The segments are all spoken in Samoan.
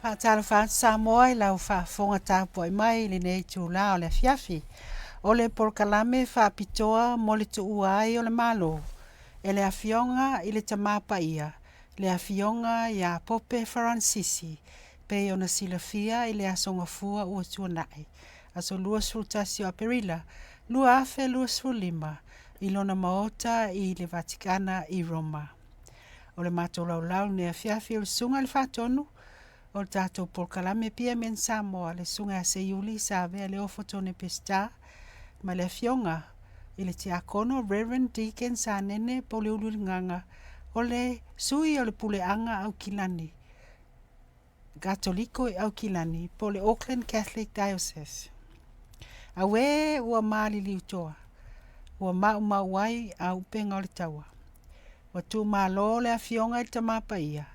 Faatalofa atu Samoa i lau faafofoga tapuai mai i lenei itula o le afiafi. O le polokalame faapitoa mo le tuua ai o le Malo e le Afioga i le Tama Paia, le Afioga ia Pope Faransisi, pei ona silafia i le Aso Gafua ua tuanai, aso 21 o Aperila 2025, i lona maota i le Vatikana i Roma. O le matou laulau i lenei afiafi o le Susuga i le Faatonu o le tatou polokalame PMN Samoa, le Susuga ia Seiuli Savea Leofo Tone Peseta, ma le Afioga i le Tiakono Reverend Deacon Sanene Pouliuliuligaga, o le sui o le Puleaga Aukilani, Katoliko i Aukilani po o le Auckland Catholic Diocese. Auē ua maliliutoa, ua maumau ai auupega o le taua. Ua tuumalo le Afioga i le Tama Paia,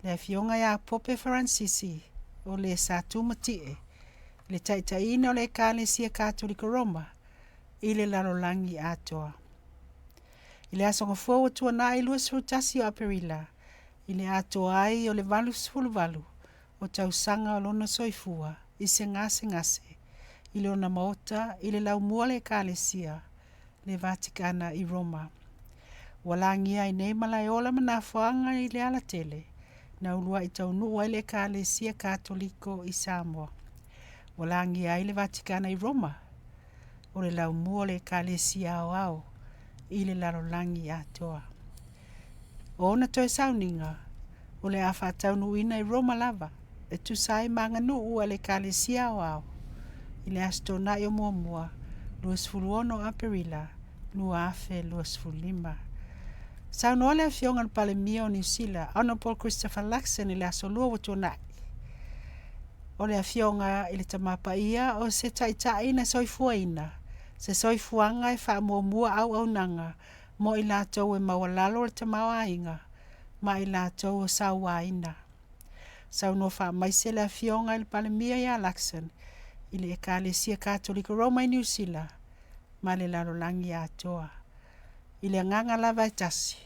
le Afioga ia Pope Faransisi, o le sa tumatie i le taitaiina o le Ekalesia Katoliko Roma i le lalolagi atoa. I le Aso Gafua ua tuanai 21 o Aperila, i le atoa ai o le 88 o tausaga o lona soifua i se gasegase i lona maota i le laumua o le Ekalesia le Vatikana i Roma. Ua lagia ai nei malaeola ma nafoaga i le alatele na uluai taunuu ai le Ekalesia Katoliko i Samoa. Ua lagia ai le Vatikana i Roma, o le laumua o le Ekalesia aoao i le lalolagi atoa. O ona toe sauniga, o le a faataunuuina i Roma lava, e tusa ai ma aganuu a le Ekalesia Aoao i le Aso Toonai o Muamua, 26 Aperila 2025. Saunoa le Afioga i le Palemia o Niu Sila, Honourable Christopher Luxon i le Aso Lua ua tuanai, o le Afioga i le Tama Paia o se taitai na soifuaina, se soifuaga e faamuamua auaunaga mo i latou e maualalo le tamaoaiga ma i latou o sauaina. Saunoa faamaise le Afioga i le Palemia ia Luxon i le Ekalesia Katoliko Roma i Niu Sila ma le lalolagi atoa. I le agaga lava e tasi,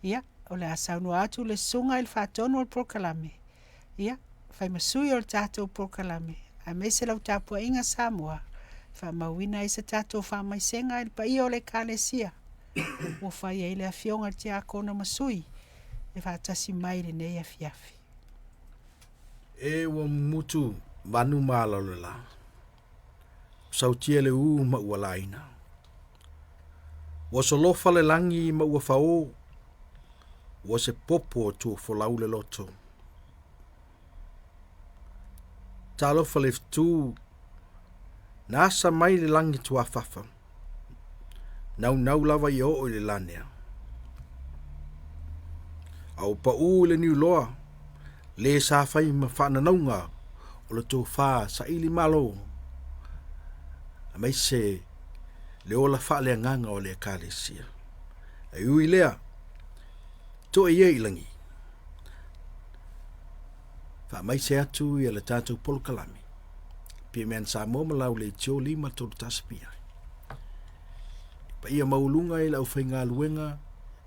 ia, o le a saunoa atu le Susuga i le Faatonu o le polokalame, ia, fai ma sui o le tatou polokalame, aemaise lau tapuaiga Samoa, faamauina ai se tatou faamaisega i le paia o le Ekalesia ua fai ai le Afioga i le Tiakono ma sui e faatasi mai i lenei afiafi. E ua mutu vanu ma ala o le la. Sautia le u ma ua laina. Ua solofa le lagi ma ua faō. Ua se popo tua folau le loto. Talofa le fetu, na asa mai le lagi tuafafa. Naunau lava ia oo i le lanea. A ua pau i le niuloa, le sa fai ma faananauga o le tofa saili malo, aemaise le ola faaleagaga o le Ekalesia. E ui lea, toe ia i lagi. Faamaise atu ia le tatou polokalame. PMN Samoa ma lau leitio 531 PI. Paia maualuga i le aufaigaluega,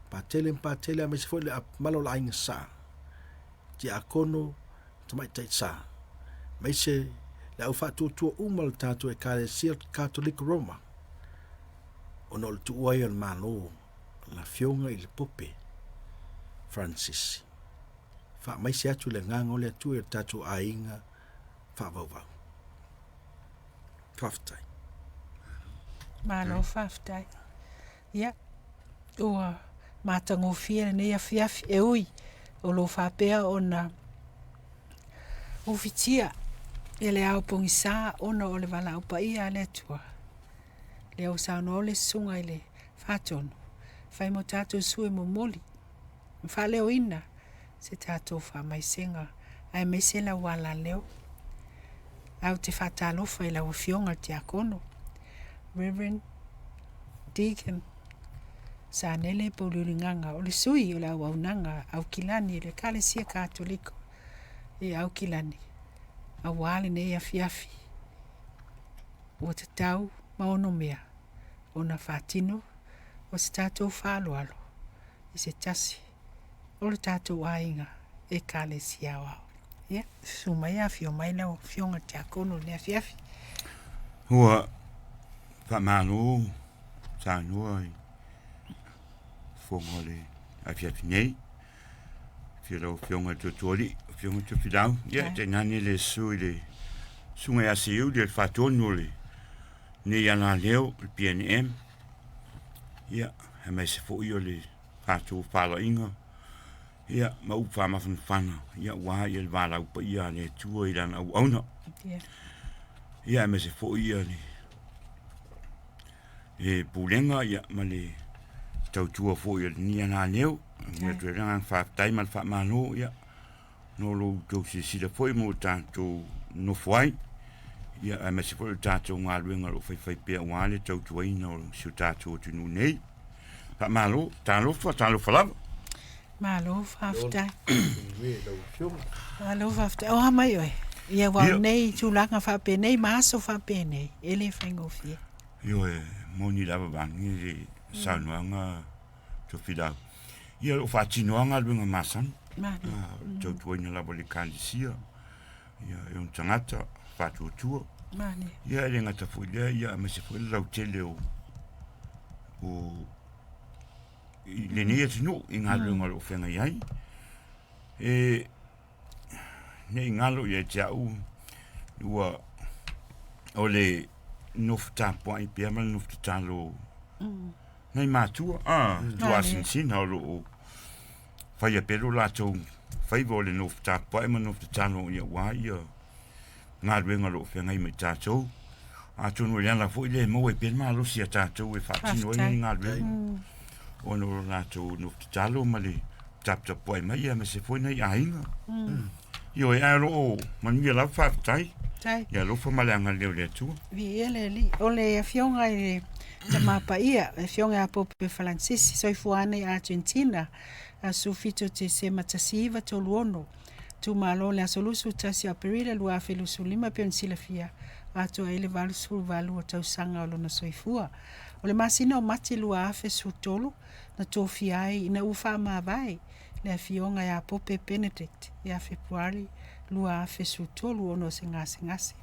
patele ma patele aemaise foi le mamalu o le aiga sa, tiakono, tamaitai sa, aemaise le au faatuatua uma o le tatou Ekalesia Katoliko Roma, ona o le tuua ai o le Malo le Afioga i le Pope Francis. Faamaise atu le agaga o le Atua i o tatou aiga faavauvau. Faafetai. Malo faafetai. Ia, ua matagofie lenei afiafi e ui o lo o faapea ona ufitia e le ao pogisa ona o le valaau paia a le Atua. Lea ua saunoa le susuga i le Faatonu, fai mo tatou sue momoli ma faaleoina se tatou faamaisega aemaise lau alaleo. Ae ou te faatalofa i lau Afioga i le Tiakono, Reverend Deacon Sanele Pouliuligaga, o le sui o le auaunaga Aukilani i le Ekalesia Katoliko i Aukilani, aua lenei afiafi ua tatau ma onomea ona faatino o se tatou faaaloalo i se tasi o le tatou aiga Ekalesia Aoao. Ia, susu mai afio mai lau Afioga i le Tiakono i lenei afiafi. Ua faamalo saunoa i fofoga o le afiafi nei. Afio lau Afioga i le Toeolesulusulu, Afioga i le Tofilau, ia tainane le susu i le Susuga ia Seiuli o le Faatonu o lenei alaleo, le PNM, ia, aemaise foi o le faatofalaiga, ia, ma upu faamafanafana, ia, aua le valaau paia a le Atua i lana auauna. Ia, aemaise foi ia le le pulega ia, ma le tautua foi a lenei alaleo. E momoli atu ai le agaga faafetai ma le faamalo, ia, no lo outou silasila foi mo tatou nofo ai, ia, aemaise foi o le tatou galuega o lo o faifai pea aua le tautuaina o si o tatou atunuu nei. Faamalo, talofa, talofa lava. Malo faafetai. Malo faafetai. O a mai oe? Ia aua o nei tulaga faapenei ma aso faapenei, e le faigofie. Ioe, moni lava vaeane le saunoaga Tofilau. Ia o lo o faatino lava galuega masani. Malo. O le tautuaina lava o le Ekalesia, ia e ona tagata faatuatua. Male. Ia e le gata foi i lea, ia aemaise foi le lautele o o i lenei atunuu i galuega o lo o feagai ai. E ne i galo ia te au ua o le nofo tapuai pea ma le nofo tatalo nai matua a tuasinasina o lo o faia pea lo latou faiva o le nofo tapuai ma nofo tatalo aua ia galuega o lo o feagai ma i tatou. Atonu o le ala foi lea e maua ai pea le malosi ia tatou e faatino ai lenei galuega ona o lo latou nofo tatalo ma le taputapuai mai aemaise foi nai aiga. Ioe, ae o lo o manuia lava, faafetai. Ia alofa ma le agalelei o le Atua. Viia le Alii. O le Afioga i le Tama Paia, le Afioga ia Pope Faransisi, soifua ane i Argentina, aso 17 Tesema 1936. Itumalo le aso 21 o Aperila 2025 pei ona silafia atoa ai le 88 o tausaga o lona soifua. O le masina o Mati 2013 na tofia ai ina ua faamavae le afioga ia Pope Benedict ia Fepuari 2013 ona o se gasegase.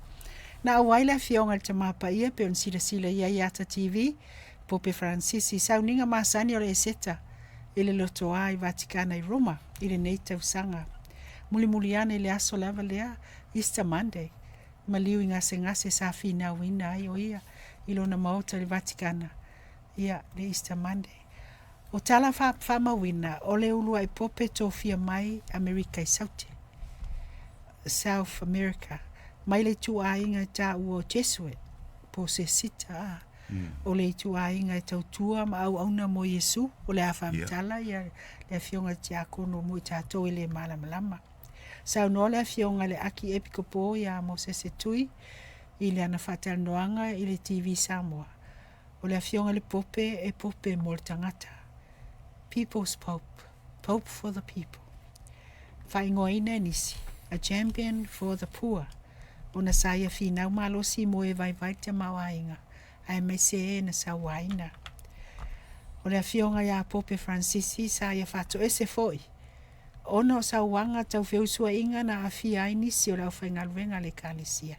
Na auai le afioga i le Tama Paia pei ona silasila i ai i Ata TV, Pope Francis i sauniga masani o le Eseta i le lotoa i Vatikana i Roma i lenei tausaga. Mulimuli ane i le aso lava lea, Easter Monday, maliu i gasegase sa finauina ai o ia i lona maota i le Vatikana, ia, le Easter Monday. O tala faamauina o le uluai pope tofia mai Amerika i Saute, South America, mai le ituaiga e taua o Jesuit, po o Sesita, a. O le ituaiga e tautua ma auauna mo Iesu, o le a faamatala ia le afioga i le Tiakono mo i tatou e le malamalama. Saunoa le afioga i le Akiepikopo ia Mosese Tui i lana faatalanoaga i le TV Samoa, o le afioga i le Pope e pope mo le tagata. People's Pope, Pope for the people. Faaigoaina e nisi, a champion for the poor, ona sa ia finau malosi mo e vaivai le tamaoaiga, aemaise e na sauaina. O le afioga ia Pope Fransisi sa ia faatoese foi, ona o sauaga tau feusuaiga na aafia ai nisi o le aufaigaluega a le Ekalesia,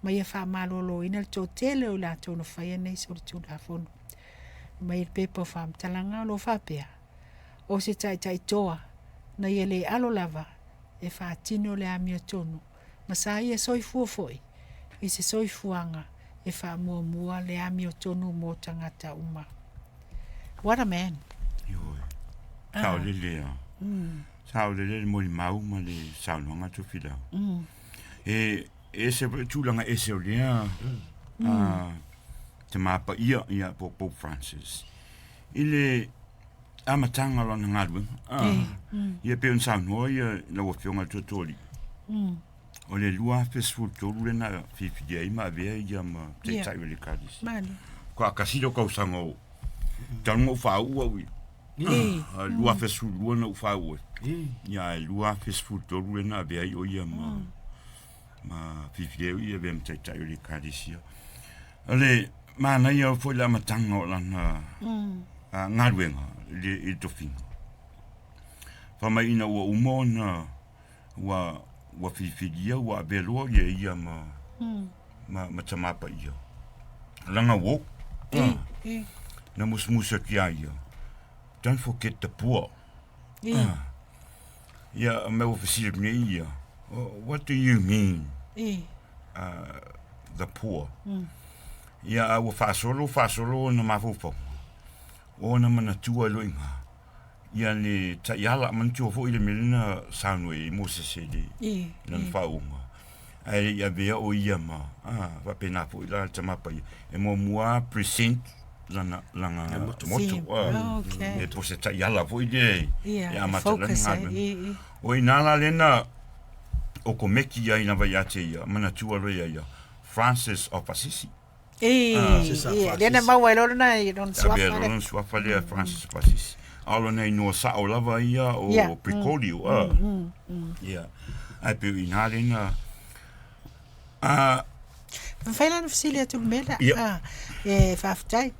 ma ia faamaloloina le toatele o i latou na faia nei solitulafono. Mai le pepa o faamatalaga o lo o faapea, o se taitai toa na ia le alo lava e faatino le amiotonu ma sa ia soifua foi i se soifuaga e faamuamua le amiotonu mo tagata uma. What a man! Ioe. Saolele a. Saolele le molimau ma le saunoaga Tofilau. E ese foi le tulaga ese o lea tama paia ia po o Pope Francis i le amataga o lana galuega. Ia pei ona saunoa ia lau Afioga i le Toetaualii, o le 2013 lea na filifilia ai ma avea ia ma Taitai o le Ekalesia. Faatasi lea o tausaga o talu ona ou faauu au ia. 2012 na ou faauu ai. Ia ae 2013 lea na avea ai o ia ma ma filifilia ai o ia avea ma Taitai o le Ekalesia. O le manaia foi le amataga o lana galuega i le tofiga. Fai mai ina ua uma ona ua ua filifilia ua avea loa ia ia ma ma ma Tamā Paia. Lana uo. Na musumusu atu iā ia, Don't forget the poor. Ia, me ua fesili atu nei ia, What do you mean? The poor. Ia, a ua faasolo, faasolo ona mafaufauga, o ona manatua i loa i ina, ia le taiala, manatua foi le mea lea na saunoa i ai Mosese i le lana faauuga, ae le i avea o ia ma, a, faapena foi la le Tama Paia, e muamua lava present lana, lana motto, a, e po o se taiala foi lea e amata ai lana galuega. O i ina la lea na okomeki ai lava ia te ia, manatua loa ia ia, Francis of Assisi. Ii, ii, lea na maua ai loa lona i lona suafa lea. Lona suafa lea Francis of Assisi. A o lona inoa sao lava ia o Bricolio. Ia. Ae pei o i ina lea na... Mafai la ona fesili atu i le mea lea? E faafetai,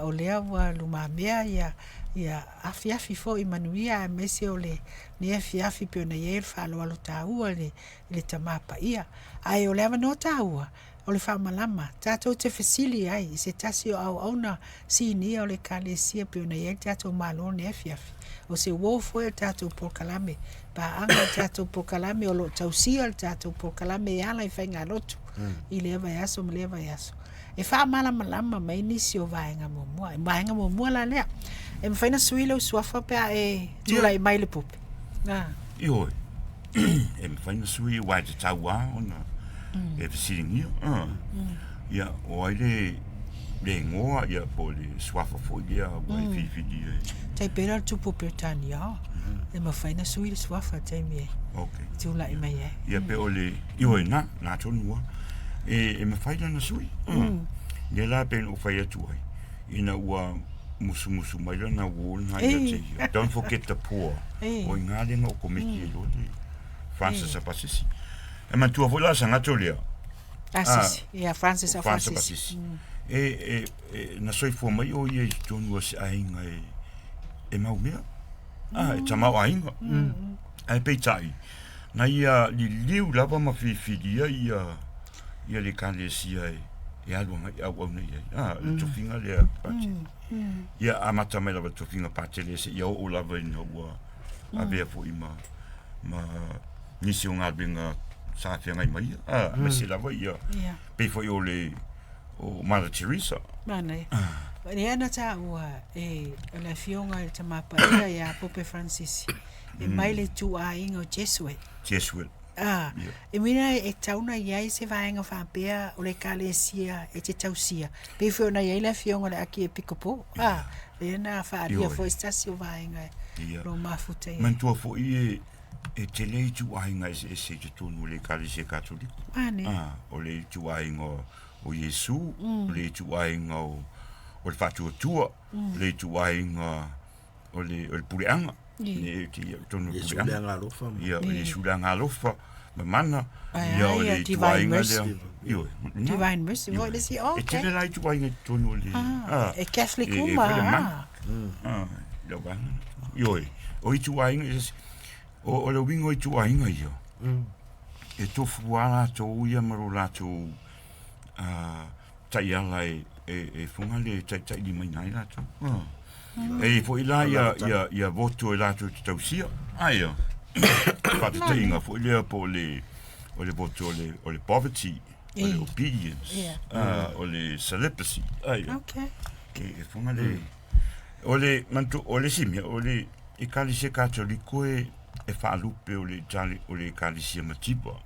o lea ua lumamea ia ia afiafi foi manuia aemaise o lenei afiafi pei ona i ai le faaaloalo taua i le Tama Paia. Ae o le avanoa taua, o le faamalama, tatou te fesili ai i se tasi o auauna sinia o le Ekalesia pei ona i ai le tatou Malo i lenei afiafi. O se uo foi o le tatou polokalame, paaga o le tatou polokalame o lo o tausia le tatou polokalame e ala i faigalotu i lea vaiaso ma lea vaiaso. E faamalamalama mai nisi o vaega muamua. E vaega muamua la lea. E mafai ona sui lou suafa pe a e tulai mai i le pupe. Ioe. E mafai ona sui aua e tatau lava ona e fesiligia. Ia, o ai le le igoa ia po o le suafa foi lea ua e filifilia e. Tai pei la o le tupu o Peretania, e mafai ona sui le suafa i le taimi e tulai mai ai. Ia pe o le, ioe na, na tonu lava. E mafai la ona sui. Lea la pei ona ou fai atu ai, ina ua musumusu mai lana uo lena ia te ia. Don't forget the poor. O i ina lea na okomeki ai loa le Francis of Assisi. E manatua foi la Sagato lea. Assisi. Ia, Francis of Francis of Assisi. E, e, e, na soifua mai o ia i totonu o se aiga e, e mau mea. Ah, e tamaoaiga. Ae peitai, na ia liliu lava ma filifilia ia ia le Ekalesia e, e alu agai auauna i ai. Ah, le tofiga lea Patele. Ia amata mai lava i le tofiga Patele seia oo lava ina ua avea foi ma, ma nisi o galuega sa feagai ma ia. Ah, aemaise lava ia, pei foi o le o Mother Teresa. Manaia. Lea na taua e le Afioga i le Tama Paia ia Pope Francis e mai le ituaiga o Jesuit. Jesuit. Ah, e uiga e tatau ona i ai se vaega faapea o le Ekalesia e te tausia, pei foi ona i ai le Afioga i le Akiepikopo, ah, lea na faaalia foi se tasi o vaega o lo o mafuta i ai. Manatua foi e, e tele ituaiga eseese i totonu o le Ekalesia Katoliko. Manaia. Ah, o le ituaiga o, o Iesu, o le ituaiga o, o le faatuatua, o le ituaiga o le, o le puleaga. Le te ia tonu le puleaga. Iesu le agalofa. Ia, o Iesu le agalofa, ma mana. Ia, o le ituaiga lea. Ioe. Divine Mercy. Foi le isi, okay. E tele la ituaiga i totonu o le... Ah, e Catholic uma. E, e, mana. Ah, lau vaega. Ioe. O ituaiga, o, o le uiga o ituaiga ia, e tofu lava latou ia ma lo latou taiala e, e, e foga le taitailimaina ai latou. E i ai foi la ia, ia, ia voto e latou te tausia. Aia, faatetaiga foi lea po o le, o le voto o le, o le poverty, o le obedience, o le celibacy. Aia. Okay. E, e foga le, o le, manatua, o le isi mea, o le Ekalesia Katoliko e, e faalupe o le, o le Ekalesia Mativa.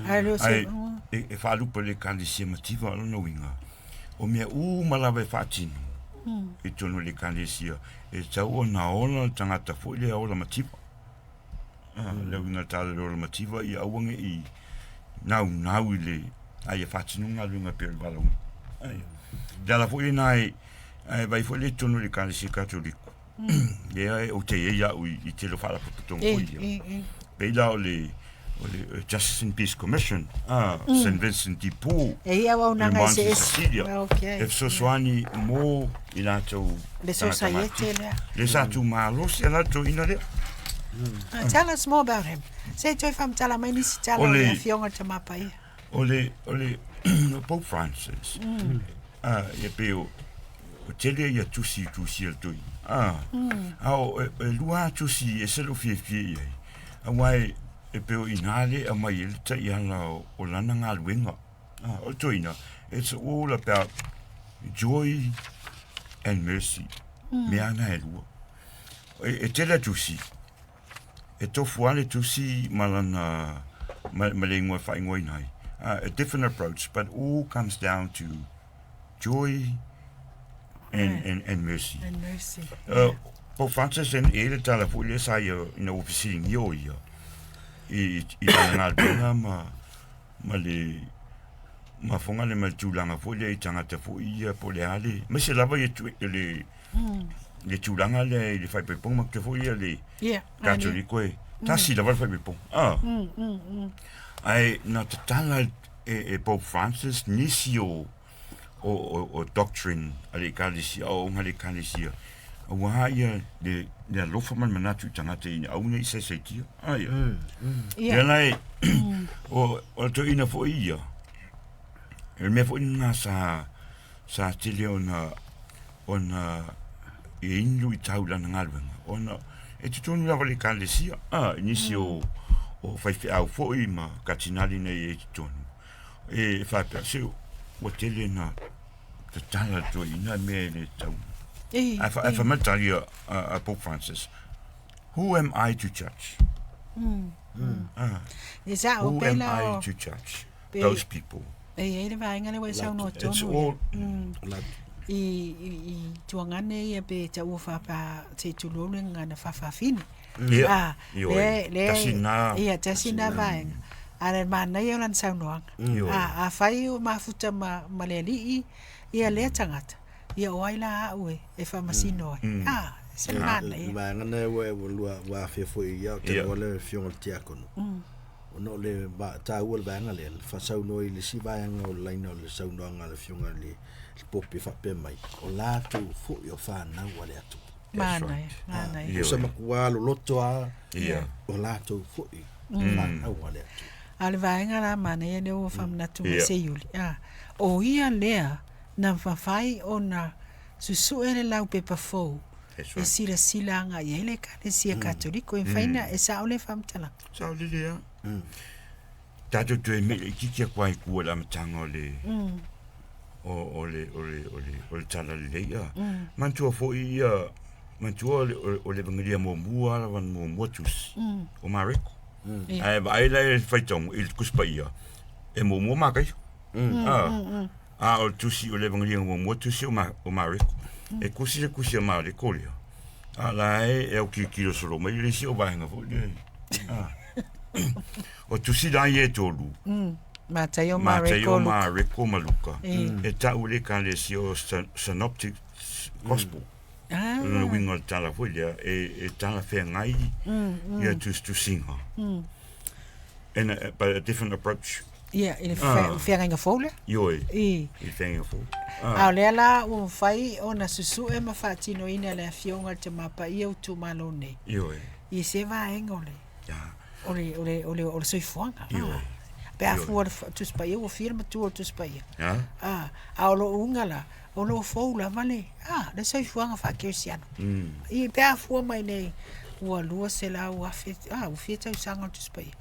Ae le o se... Ae, e, e faalupe le Ekalesia Mativa, o lona uiga, o mea uma lava e faatino i totonu o le Ekalesia, e tatau ona ola le tagata foi lea ola mativa. Ah, le uiga o le tala le ola mativa, ia aua ne i naunau i le, a ia faatino galuega pei o le valaauina. Ai. Le ala foi lena e, ae vaai foi lea i totonu o le Ekalesia Katoliko, lea e ou te i ai au i, i tele o faalapotopotoga foi ia. Pei la o le, o le Justice and Peace Commission, ah, St. Vincent de Paul, E i ai auaunaga le Monte eseese. Cecilia, Okay. e fesoasoani mo i latou Le tagata sosaiete matutua. lea. Lea sa tumalosi a latou toeaina lea. Tell us more about him. Se i toe faamatala mai nisi tala o le Afioga i le Tama Paia. O le, o le, o Pope Francis, ah, ia pei o, o tele ia tusi i tusi a le toeaina. Ah, a o, e, e lua lava tusi e ese lou fiafia i ai, aua e, e pei o i ina lea e aumai ai le taiala o, o lana galuega. Ah, o le toeaina, it's all about joy and mercy. Mea na e lua. E, e tele a tusi, e tofu lava le tusi ma lana, ma, ma le ingoa e faaigoaina ai. A different approach, but all comes down to joy and, and, and mercy. And mercy. Pope Francis e i ai le tala foi lea sa ia ina ua fesiligia o ia i, i lana galuega ma, ma le mafoga le ma le tulaga foi lea i tagata foi ia po o le a le, aemaise lava ia le, le tulaga lea i le faaipoipoga ma te foi ia le yeah, Katoliko e tasi lava le faaipoipoga. Ah. Ae na tatala e, e Pope Francis nisi o o, o, o doctrine a le ekalesia, aoaoga a le ekalesia, auā ia le, le alofa ma le manatu i tagata ina aua ne i saisaitia. Ah, ia. Yeah. Lea la e, o, o le toeaina foi ia, o le mea foi lena sa, sa tele ona, ona i ai ni luitau i lana galuega, ona e totonu lava i le ekalesia, ah, i nisi o, o faifeau foi ma katinali nei e i totonu. E faapea, se ua tele na tatala le toeaina mea e le tatau. E, Ae fai mai le tali a, a Pope Francis, Who am I to judge? Ah, E sao, who am pela I o, to judge pe, those people? e i ai le vaega lea ua e saunoa It's tonu all, i, i, i tuagane ia pe taua faapea se i tulou le gagana faafaafine. Ia, Ah, ioe. le, le, Tasi na. Ia, tasi na vaega. A le manaia o lana saunoaga. Ioe. A, afai o mafuta ma, ma le alii, ia lea tagata, ia o ai la au e, e faamasino ai. Ah, se le Le manaia. vaega lena ua ua lua ua afea foi i au Ia. talanoa lea le Afioga i le Tiakono. Ona o le va- taua le vaega lea, le faasaunoa i le isi vaega o le laina o le saunoaga a le Afioga i le le Pope e faapea mai, o latou foi o fanau a le Atua. That's Manaia, right. manaia. Ioe. O se matua loloto lava, Ia. o latou foi fanau a le Atua. A le vaega la manaia lea ua faamanatu mai Ia. se Iuli. Ah, o ia lea na mafai ona susue le laupepa fou That's e right. silasila agai ai le Ekalesia Katoliko e mafai ona e sao le faamatalaga. Sao lelei lava. Tatou toe mea itiiti atu ai i tua i le amataga o le o o le o le o le o le Tala Lelei a. Manatua foi ia manatua o le o le Evangelia muamua lava na muamua tusi o Mareko. Ia. Ae vaai la i le faitauga i le Tusi Paia e muamua Mataio. A a o le tusi o le Evangelia muamua tusi o Ma o Mareko. E tusi le tusi a Mareko lea a la e e autilotilo solo mai le isi o vaega foi lea. A o tusi la ia e tolu. Mataio, Mataio, Mareko, Luka. Mareko ma Luka. E. E tau e le Ekalesia o Synoptic Gospel. Ah. O lona uiga o le tala foi lea, e, e talafeagai ia tusitusiga. And a, but a different approach. Ia, i le Ah. feagaiga fou lea. Ioe, I. i le feagaiga fou. A o lea la ua mafai ona susue ma faatinoina e le Afioga i le Tama Paia o itumalo nei. Ioe. I se vaega o le Ia. o le o le o le o le soifuaga. Ioe. Ah. Pe a fua le Tusi Paia ua fia le matua o le Tusi Paia. Ia. Ah, a o lou uga la, o loo fou lava le ah, le soifuaga faakerisiano. I pe a fua mai nei ua 200,000 ah, ua fia tausaga o le Tusi Paia.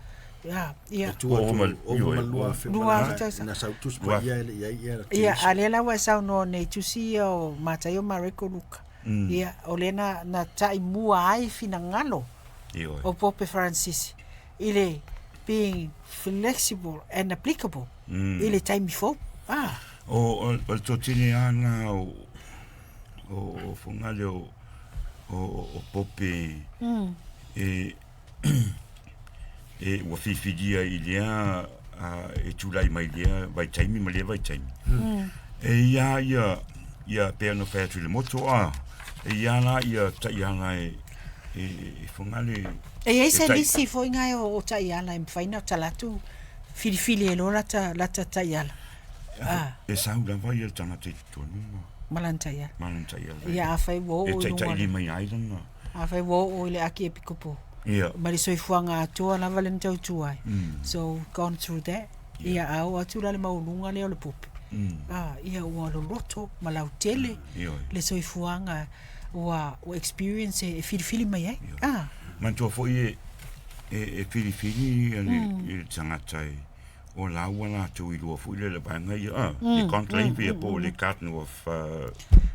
Ah, ia. E tua Ua atu, ova ma- ova ioe, ma 2,000 Lua ma afe tausaga. na sau Tusi Paia e le i ai ia Ia, a lea la ua e saunoa nei tusi ia o Mataio, Mareko, Luka. Ia, o lea na, na taimua ai finagalo Ioe. o Pope Francis i le being flexible and applicable i le taimi fou. Ah, O, o, o le toatele lava lena o, o, o Fogaale o, o, o Pope e, e ua filifilia i lea a, e tulai mai lea vaitaimi ma lea vaitaimi. E ia ia, ia pei ona fai atu i le moto a, e ia la ia taiala e, e, e Fogaale E i ai e se tai- lisi foi ngai o, o taiala e mafai ona talaatu filifili e loa lata, lata taiala. Ah, E sau lava ia le tagata i totonu ma ma lana taiala. ma lana taiala. Ia, afai ua E oo i luga taitailima ai lana. Afai ua oo i le aki epikopo. Ia. Ma le soifuaga atoa lava lea na tautua ai. Mm. So gone through that. Ia a oo atu la i le maualuga lea o le pope. Mm. A, ia ua loloto ma lautele Ioe. le soifuaga ua ua experience e filifili mai ai. A. Manatua foi e e, e filifili ia le, mm. le tagata e o laua latou i lua foi le le vaega ia, ah, mm. le conclave ia po o le Cardinal of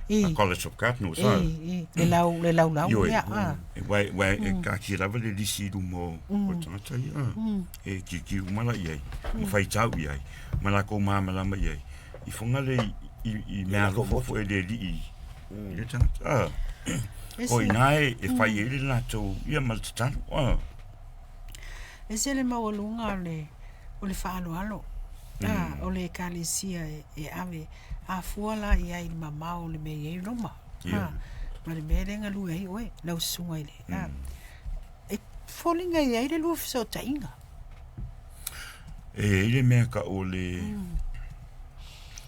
I, College of Cardinals, ah. i, i, le lau le laulau Ioe. lea. A. E wai, wai, e kaki lava le lisi i luma o, o tagata ia, ah. E kiki uma la i ai, ma faitau i ai, ma lakou malamalama i ai. I Fugalei i, i mea alofa foi e le alii i le tagata, ah. Ese, O ina e, e fai ai le latou, ia ma le tatalo, ah. ese le maualuga o le o le faaaloalo. A, o le ekalesia e, e ave afua la i ai i le mamao o le mea i ai Roma. Ia. A, ma le mea lea e galue ai oe, lau susuga i le. A, e foliga i ai le lua fesootaiga. E i ai le mea ka o le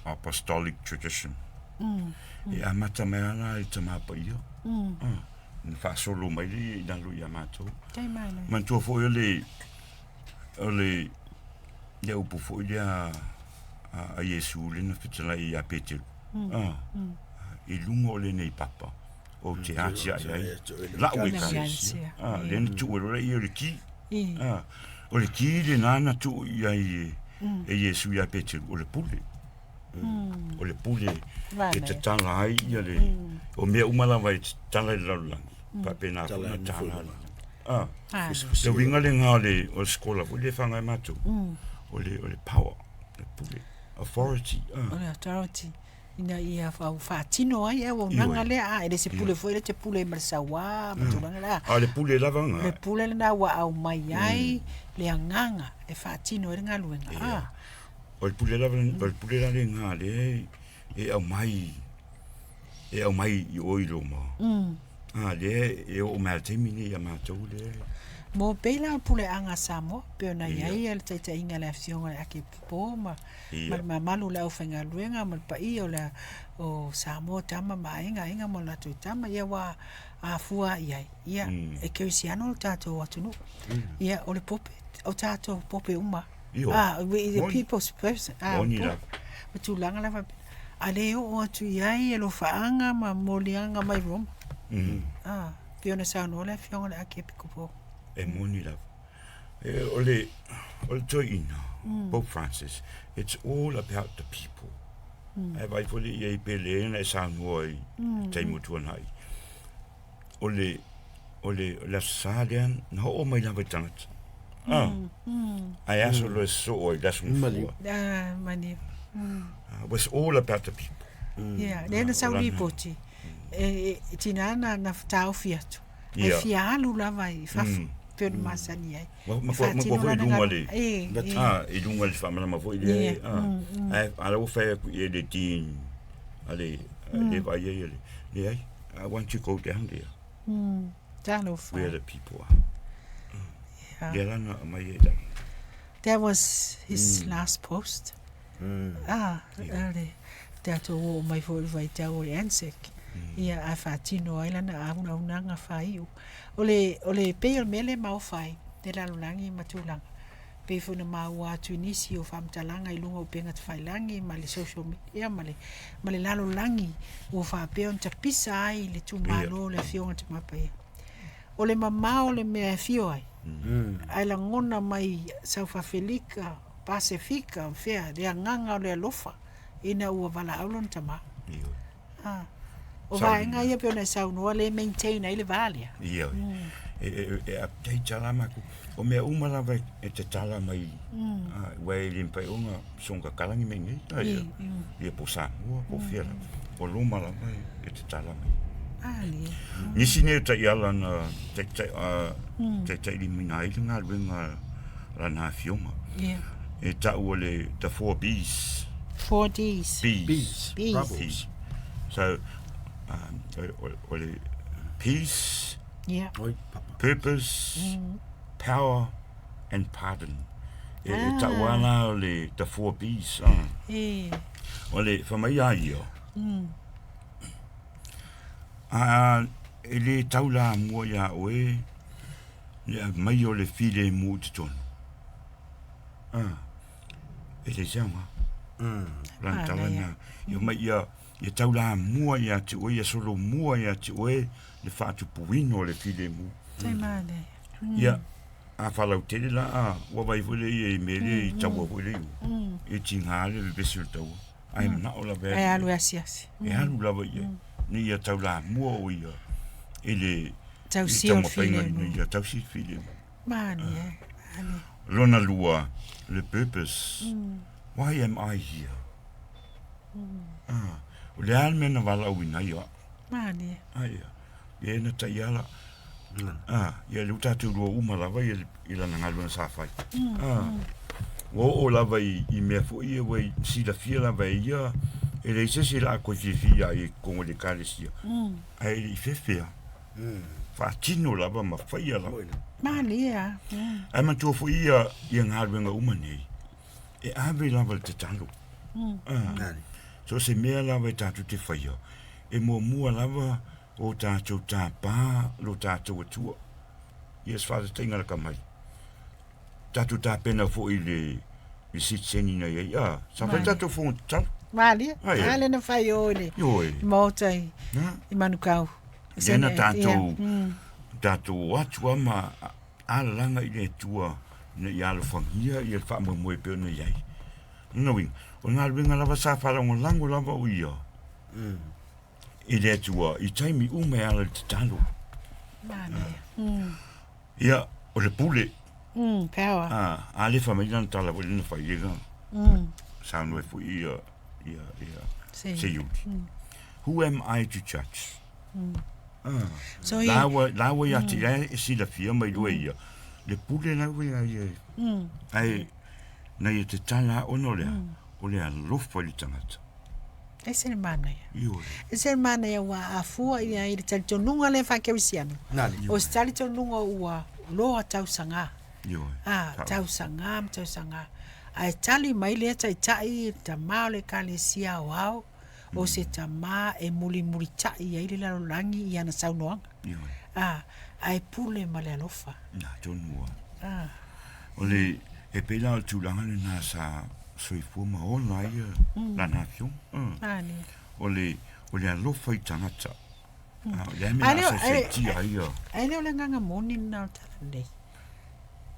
apostolic tradition. E amata mai ala i le Tama Paia. Ah, na faasolo mai lea i lalo ia matou. Tai mai nei. Manatua foi o le o le le upu foi lea a, a Iesu lea na fetalai ia Peteru. Ah, i luga o lenei papa ou te atiae ai la'u ekalesia. Ah, lea na tuu e loa lea ia o le ki. I, Ah, o le ki lenā na tuu i ai e, e Iesu ia Peteru, o le pule. O le pule e Vale. tatala ai ia le, o mea uma lava e tatala i le lalolagi. Faapena foi Tatala na i tala luga. ai. Ah, A, le uiga lenā o le, o le sekola foi lea e faga ai matou. O le, o le power, le pule, authority. o Ah, le authority ina ia au faatino ai auaunaga Ioe. lea. A, e le se pule foi lea te pule ai ma le sauā ma tulaga lea. a o le pule lava Le ga. pule lenā ua aumai ai le agaga e faatino ai le galuega. A, O le pule lava, o le pule la lenā lea e, e aumai, e aumai i o i Roma. Ah, lea e oo mai a le taimi lenei ia matou lea. Mo pei la o le puleaga a Samoa, pei ona Ia. iai ia le taitaiga a le afioga i le Akepopo ma, Ia. ma le mamalu o le aufaigaluega ma le paia o le o Samoa tama ma aiga, aiga ma o latou tama, ia ua afua i ai. Ia, e kerisiano le tatou atunuu. Ia, o le pope, o tatou pope uma. Ioe. Ah, we the Moni. people's person. Ah, Moni pope. lava. Ma tulaga lava faapena. A le oo atu i ai e alofaaga ma moliaga mai Roma. Mm. Ah, pei ona saunoa le afioga i le Akepopo. E moni lava. E, o le, o le toeaina, Pope Francis, it's all about the people. Ae vaai foi le ia i pele na e saunoa i taimi o tuanai. O le, o le, o le aso Sa lea na oo mai lava i tagata. Ah. Ae aso loa e sosoo ai i le aso Maliu. gafua. Ah, mani. Ah, was all about the people. Ia, lea na Ah, sau o lana- lipoti. E, e, tinā na, na taofi atu. Ae Ia. fia alu lava i fafo. Mm. Pei ona masani ai. Ma- ma E kua- ma faatino kua foi i lana luga galuega. le- E, e. Ah, i luga le faamalama foi lea. Ia, Ah. Ae a la ua fai atu i ai le dean a le, a le vaai ai le, leai, I want to go down there Talofa. where the people are. Ia. Lea la na aumai ai lalo. That was his last post. Ah, Ia. le tatou oo mai foi i le vaitau o le ANZAC. Ia, ae faatino ai lana auaunaga faaiu. O le, o le pei o le mea lea e maofa ai, le lalolagi ma tulaga. Pei foi ona maua atu i nisi o faamatalaga i luga o upega tafailagi ma le social media ma le, ma le lalolagi ua faapea ona tapisa ai le itumalo o le afioga i le Tama Paia. O le mamao o le mea e afio ai, ae lagona mai South Afelika, Pasefika, fea, le agaga o le alofa ina ua valaau lona tamā. Ioe. Ah. O Sau vaega ia pei ona e saunoa lea e maintain ai le va lea. Ioe. E, e, e update la makou. O mea uma lava e tatala mai. Ah, ua e le mafai ona soga kalagi mai nei. Ah, ia. Ia po o Samoa, po o fea lava. O Roma lava e, e tatala mai. Ah, le. Nisi nei o taiala na taitai, ah, taitailimaina ai le galuega a lana afioga. Yeah. E ta'u o le the four Bs. Four Ds. Bs. Bees. Bees. Bubbles. So, o, o, o le peace, Yeah. Oi, papa. purpose, power, and pardon. E, e ta'u a la o le the four Bs. Ah. E. O le faamai a ia. A, e lē tau lamua iā oe Le aumaia o le filemu i totonu. Ah, e leai se aoga. Lana tala lena. Ia omai ia, ia taulamua ia te oe, ia solomua ia te oe le faatupuina o le filemu. Ia, a faalautele la, a, ua vaai foi lea ia i mea lea i taua foi lea i o. E tiga le vevesi o le taua. Ae manao lava e alu e asiasi. E alu lava i ai. Ina ia taulamua o ia i le Tausia o le filemu. Ina ia tausi le filemu. Malie, malie. Lona lua, le purpose. Why am I here? Ah, o le a le mea na valaauina ai au? Malie. Aia. Ia na taiala. Ah, ia le tatou lua uma lava ia i lana galuega sa fai. Ah. Ua oo lava i, i mea foi ia ua silafia lava e ia, e leai se isi o le a toe fiafia ia i totonu o le ekalesia. Ae le i fefea. Faatino lava ma faia lava. Malie lava. Ae manatua foi ia, ia galuega uma nei, e ave lava le tatalo. Ah. So o se mea lava e tatou te faia, e muamua lava o tatou tapa lo tatou Atua. Ia se faataitaiga laka mai. Tatou tapena foi i le i sitiseni na i ai. Ah, sa fai tatou fofoga tatalo. Malie, a lea na fai o i le Maota i, i Manukau. Lea na tatou, tatou o atu lava ma alalaga i le Atua ina ia alofagia ia le faamoemoe e pei ona i ai. Lona uiga, o le galuega lava sa faalagolago lava o ia i le Atua i taimi uma e ala i le tatalo. Ia, o le pule. Power. A, a le fai mai lana tala foi lea na fai ai lana. Saunoa ai foi ia, ia, ia, Seiuli. Who am I to judge? Ah. So he, La ua, la ua ia te ia e silafia ma iloa e ia, le pule la ua ia ia. Ae, na ia te tala ona o le a? O le alofa i le tagata. Ese le manaia. Ioe. Ese le manaia ua afua ia i le talitonuga lea faakerisiano. Nani. O se talitonuga ua loa tausaga. Ioe. A, tausaga ma tausaga. Ae tali mai lea taitai i le tama o le Ekalesia aoao, o se tama e mulimulitai ai le lalolagi i ana saunoaga. Ioe. A, ae pule ma le alofa. Na, tonu lava. A. O le, e pei la o le tulaga lena sa soifua ma ola ai lana afioga. O le, o le alofa i tagata. O le a le mea o le a saisaitia ai ia. Ae le o le agaga moni lena o le tala lelei.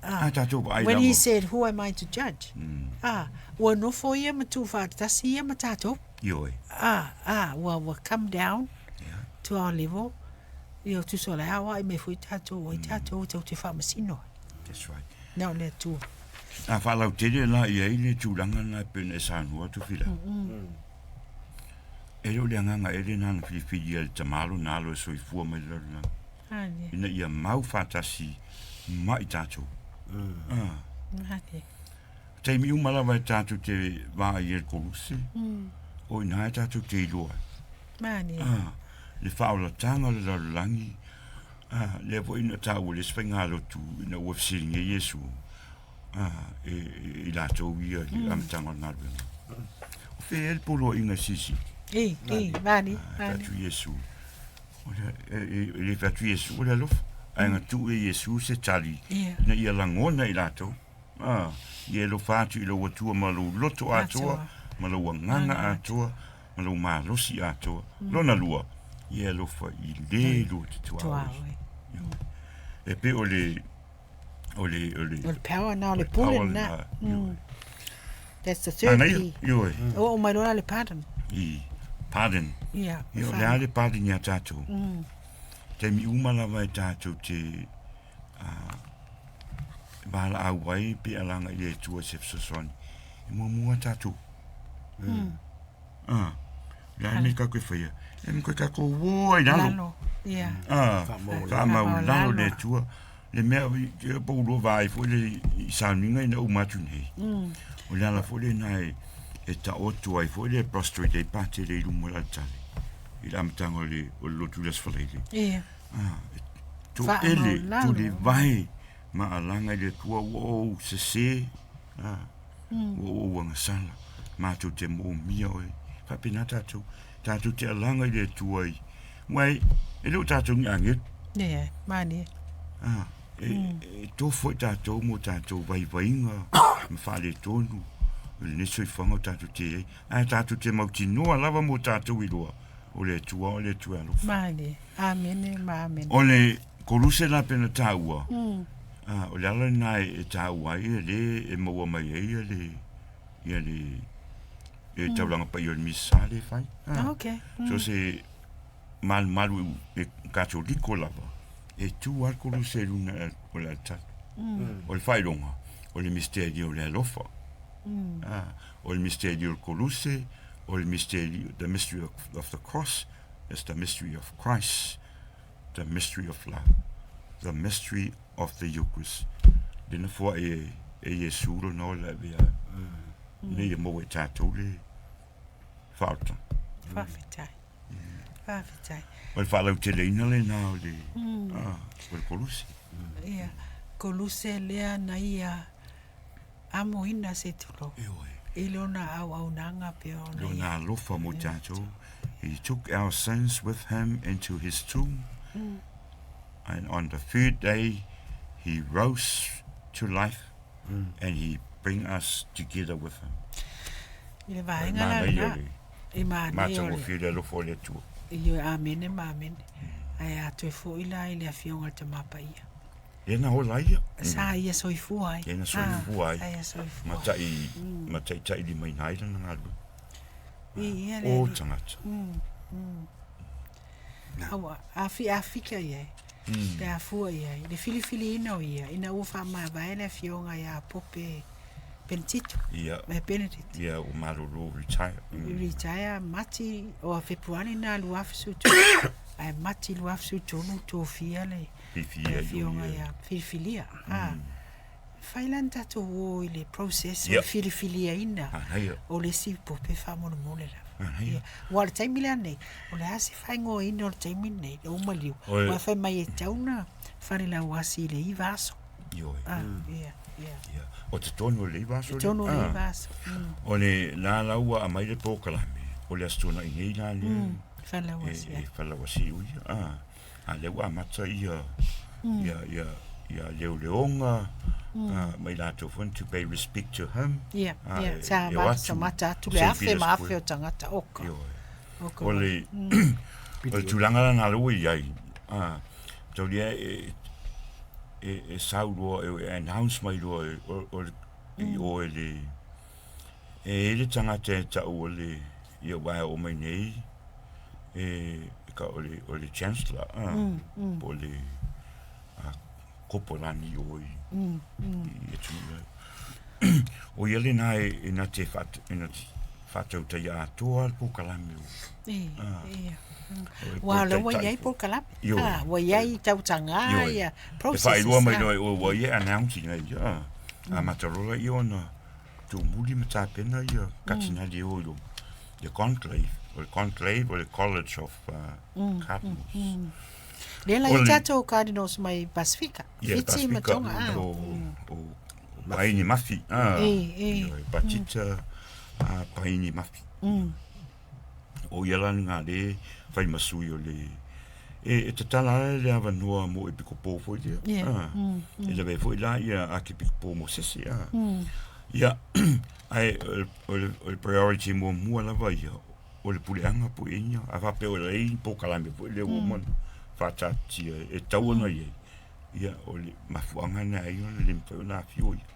A tatou vaai lava. When he said, who am I to judge? A, ua nofo ia ma tuufaatasi ia ma tatou. Ioe. A, a, ua, ua come down to our level. Ia, tusa o le a aoai mai foi tatou, ai tatou tou te faamasino ai. That's right. Na o le Atua. A faalautele la i ai le tulaga lena e pei ona e saunoa atu Fila. E le o le agaga ea lena na filifili ai le tama lona alo e soifua mai le lalolagi. Ina ia mau faatasi ma i tatou. Ah. Taimi uma lava e tatou te vaai ai i le koluse, o i ina e tatou te iloa ai. Ah, le faaolataga o le lalolagi, A, lea foi na taua le isi faigalotu ina ua fesiligia Iesu a, e, e, i latou ia i le amataga o le galuega. O fea ea le poloaiga e silisili? I, i, mani, A, mani. fai atu Iesu, o le, e, e, e le fai atu Iesu, o le alofa. Ae na tuu e Iesu se tali Ia. ina ia lagona i latou. A, ia e alofa atu i lou Atua ma lou loto atoa, Atoa. ma lou agaga atoa, ma lou malosi atoa. Lona lua, ia e alofa i le lua te tuaoi. E pei o le, o le, o le, O le power na, o le pule lena. Ioe. That's the third Manaia, P. ioe. O oo mai loa la le pardon. I pardon. Ia, Ia, o le a le pardon iā tātou? Taimi uma lava e tātou te valaau ai pe alaga i le Atua i se fesoasoani. E muamua tātou. Ah, le a le mea kākou e faia? E mea koe kākou ō ai lalo. Lalo, ia. Ah, Faamaualalo. faamaualalo le Atua. Le mea e po ua lua vaai foi le i sauniga ina uma atu nei. O le ala foi lena e e taoto ai foi le prostrate ai patele i luma o le alitale i le amataga o le o le lotu i le Aso Faraile. Ia. Ah, e toele, Faamaualalo. tulivae ma alaga i le Atua ua ou sese, ah, ua ou agasala, matou te moomia oe. Faapena tatou, tatou te alaga i le Atua i, uai, e le o tatou ni agelu. Ia, malie. Ah, E, e tofu ai tatou mo tatou vaivaiga ma faaletonu i lenei soifuaga o tatou te ai. Ae tatou te mautinoa lava mo tatou iloa, o le Atua o le Atua e alofa. Malie. Amene ma amene. O le koluse la pei ona taua, a, o le ala lena e, e taua ai e le e maua mai ai ia le, ia le, le taulaga paia o le Misa le fai. Ah, okay. So se malumalu e Katoliko lava, e tu lava le koluse i luna o le alitali. O le faailoga, o le misteri o le alofa. Ah, o le misteri o le koluse, o le misteri, the mystery of the cross, is the mystery of Christ, the mystery of love, the mystery of the Eucharist. Le na foaʻi e, e Iesu lona ola e avea ina ia maua e tatou le faaolataga. Faafetai. Faafetai. O le faalauteleina lena o le, ah, o le koluse. Ia, koluse lea na ia amoina se tulou. Ioe. I lona auaunaga pei ona ia. Lona alofa mo tatou. He took our sins with him into his tomb. And on the third day he rose to life and he bring us together with him. I le vaega la lena. I manaia o le. Matagofie le alofa o le Atua. Ioe, amene ma amene. Ae a toe foi la i le Afioga i le Tama Paia. Lea na ola ai ia. Sa ia soifua ai. Lea na soifua ai. Sa ia soifua. Ma ma taitailimaina ai lana galuega. I ia le O tagata. Aua, a fi, a fika i ai, pe a fua i ai, le filifiliina o ia, ina ua faamavae le afioga ia Pope Penetito, Ia, me Benedict. ia ua malolo retire. Retire Mati, o Fepuari na 2013, ae Mati 2013 tofia le Filifilia i o afioga ia. ia filifilia. Ah, fai la ni tatou o i le process o Ia. le filifiliaina Manaia. o le isi pope faamolemole lava. Manaia. Ia. Ua o le taimi lea nei, o le a se faaigoaina o le taimi lenei, le uma liu. Oi. Ua fai mai e tatau ona falelauasi i le 9 aso. Ioe. Ah, ia, ia. Ia. O totonu o le 9 aso lea. Totonu o le Ah. 9 aso. O le la la ua aumai le polokalame, o le Aso Toonai nei la lea. Falelauasi, E, ia. e falelauasi o ia. Ah. A lea ua amata ia, ia, ia, ia leoleoga, ah, mai latou foi to pay respect to him. Ia, Ah, ia. e- Sa e o mata, atu sa mata atu le Saint afe Peter's ma afe Square. o tagata oka. Ioe. Oka. O le, o le tulaga lena lea ua i ai, ah, taulia e, e, e sau loa, e, e announce mai loa e, o, o le, i o e le, e i ai le tagata e tau o le, ia ua e oo mai nei, e, ka o le, o le chancellor, ah, po o le, ah, kopolani o i, i atunuu la. O ia lena e, e na te whaat, e na te whaatautaia atoa le polokalame o. Ia, Ah. ia. O le Ua lea ua taitai i ai foi. polokalame. Ioe. Ah, ua i ai tautaga Ioe. ia E processes. whailua mai ah. loa e oe ua ia announcing ai ia. A matarola ia ona tumuli ma tapena ia katinali e o i luma. The conclave, o le conclave o le College of Cardinals. Lea la O i le- tatou Cardinals mai Pasifika. Ia, Fiti ma Pasifika, Tonga. Ah. o, o, o Paini Mafi. Ah, E, e. Ioe, Patita, ah, Paini Mafi. O ia la ngā le whai masui o le... E, e tatala ai le avanoa mo epikopo foi lea. Ia, Ah, E lawe foi la ia a ke pikopo mo sese. Ah. Ia, ai, o le- o le, o le priority mua mua lava ia, o le puleaga po e ia, a whape o le ei polokalame foi lea ua uma ona faataatitia e tau ona i ai. Ia, o le mafuaaga lena ai ona le mafai ona afio ia.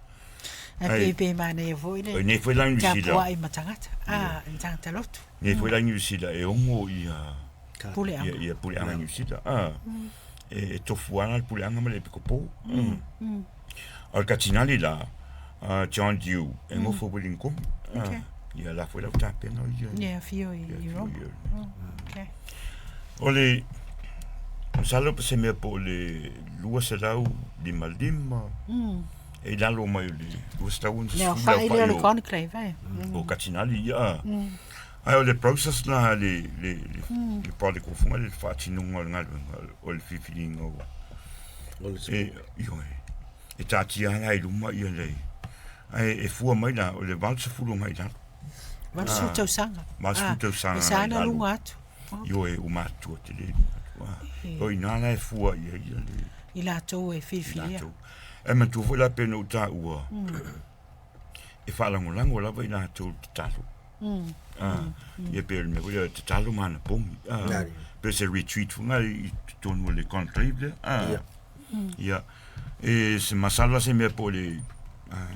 Ai Ai. pe pe manaia foi le O nei foi la i New Zealand. tapuai ma tagata. Ah, ni tagata lotu. Nei foi la i New Zealand e ogo ia Puleaga. ia ia puleaga New Zealand. Ah. E, e tofu ana le puleaga ma le epikopo. Mm. O le katinali la, ah, John Dew, e ngofo Willing Komi. Ah, Okay. Ia la foi lau tapena o ia. Ia afio i Ia, i afio Roma. ia. Okay. O le, masalo pa se mea po o le 255, e i lalo mai o le 260 Le le aofai lea o le aofai o- conclave, eh. o katinali ia. Ae o le process la le, le, le, le prodigal funga le faatinoga o le galuega o le filifiliga o O le e, ioe, e taatia ala i luma ia le, ae e fua mai la o le 80 agai i lalo. 80 tausaga. 80 tausaga E sa agai i na lalo. luga atu. Ioe, ua matutua tele i luga atu. Ah. O ina la e fua ia ia le i latou e filifilia. Latou. Ae manatua foi la pei ona ou taua, e faalagolago lava i latou i le tatalo. Ah, ia pei o le mea foi lea, tatalo ma anapogi. Ah, pei o se retreat foi lena i totonu o le conclave lea. Ah, Ia. ia, e se masalo lava se mea po o le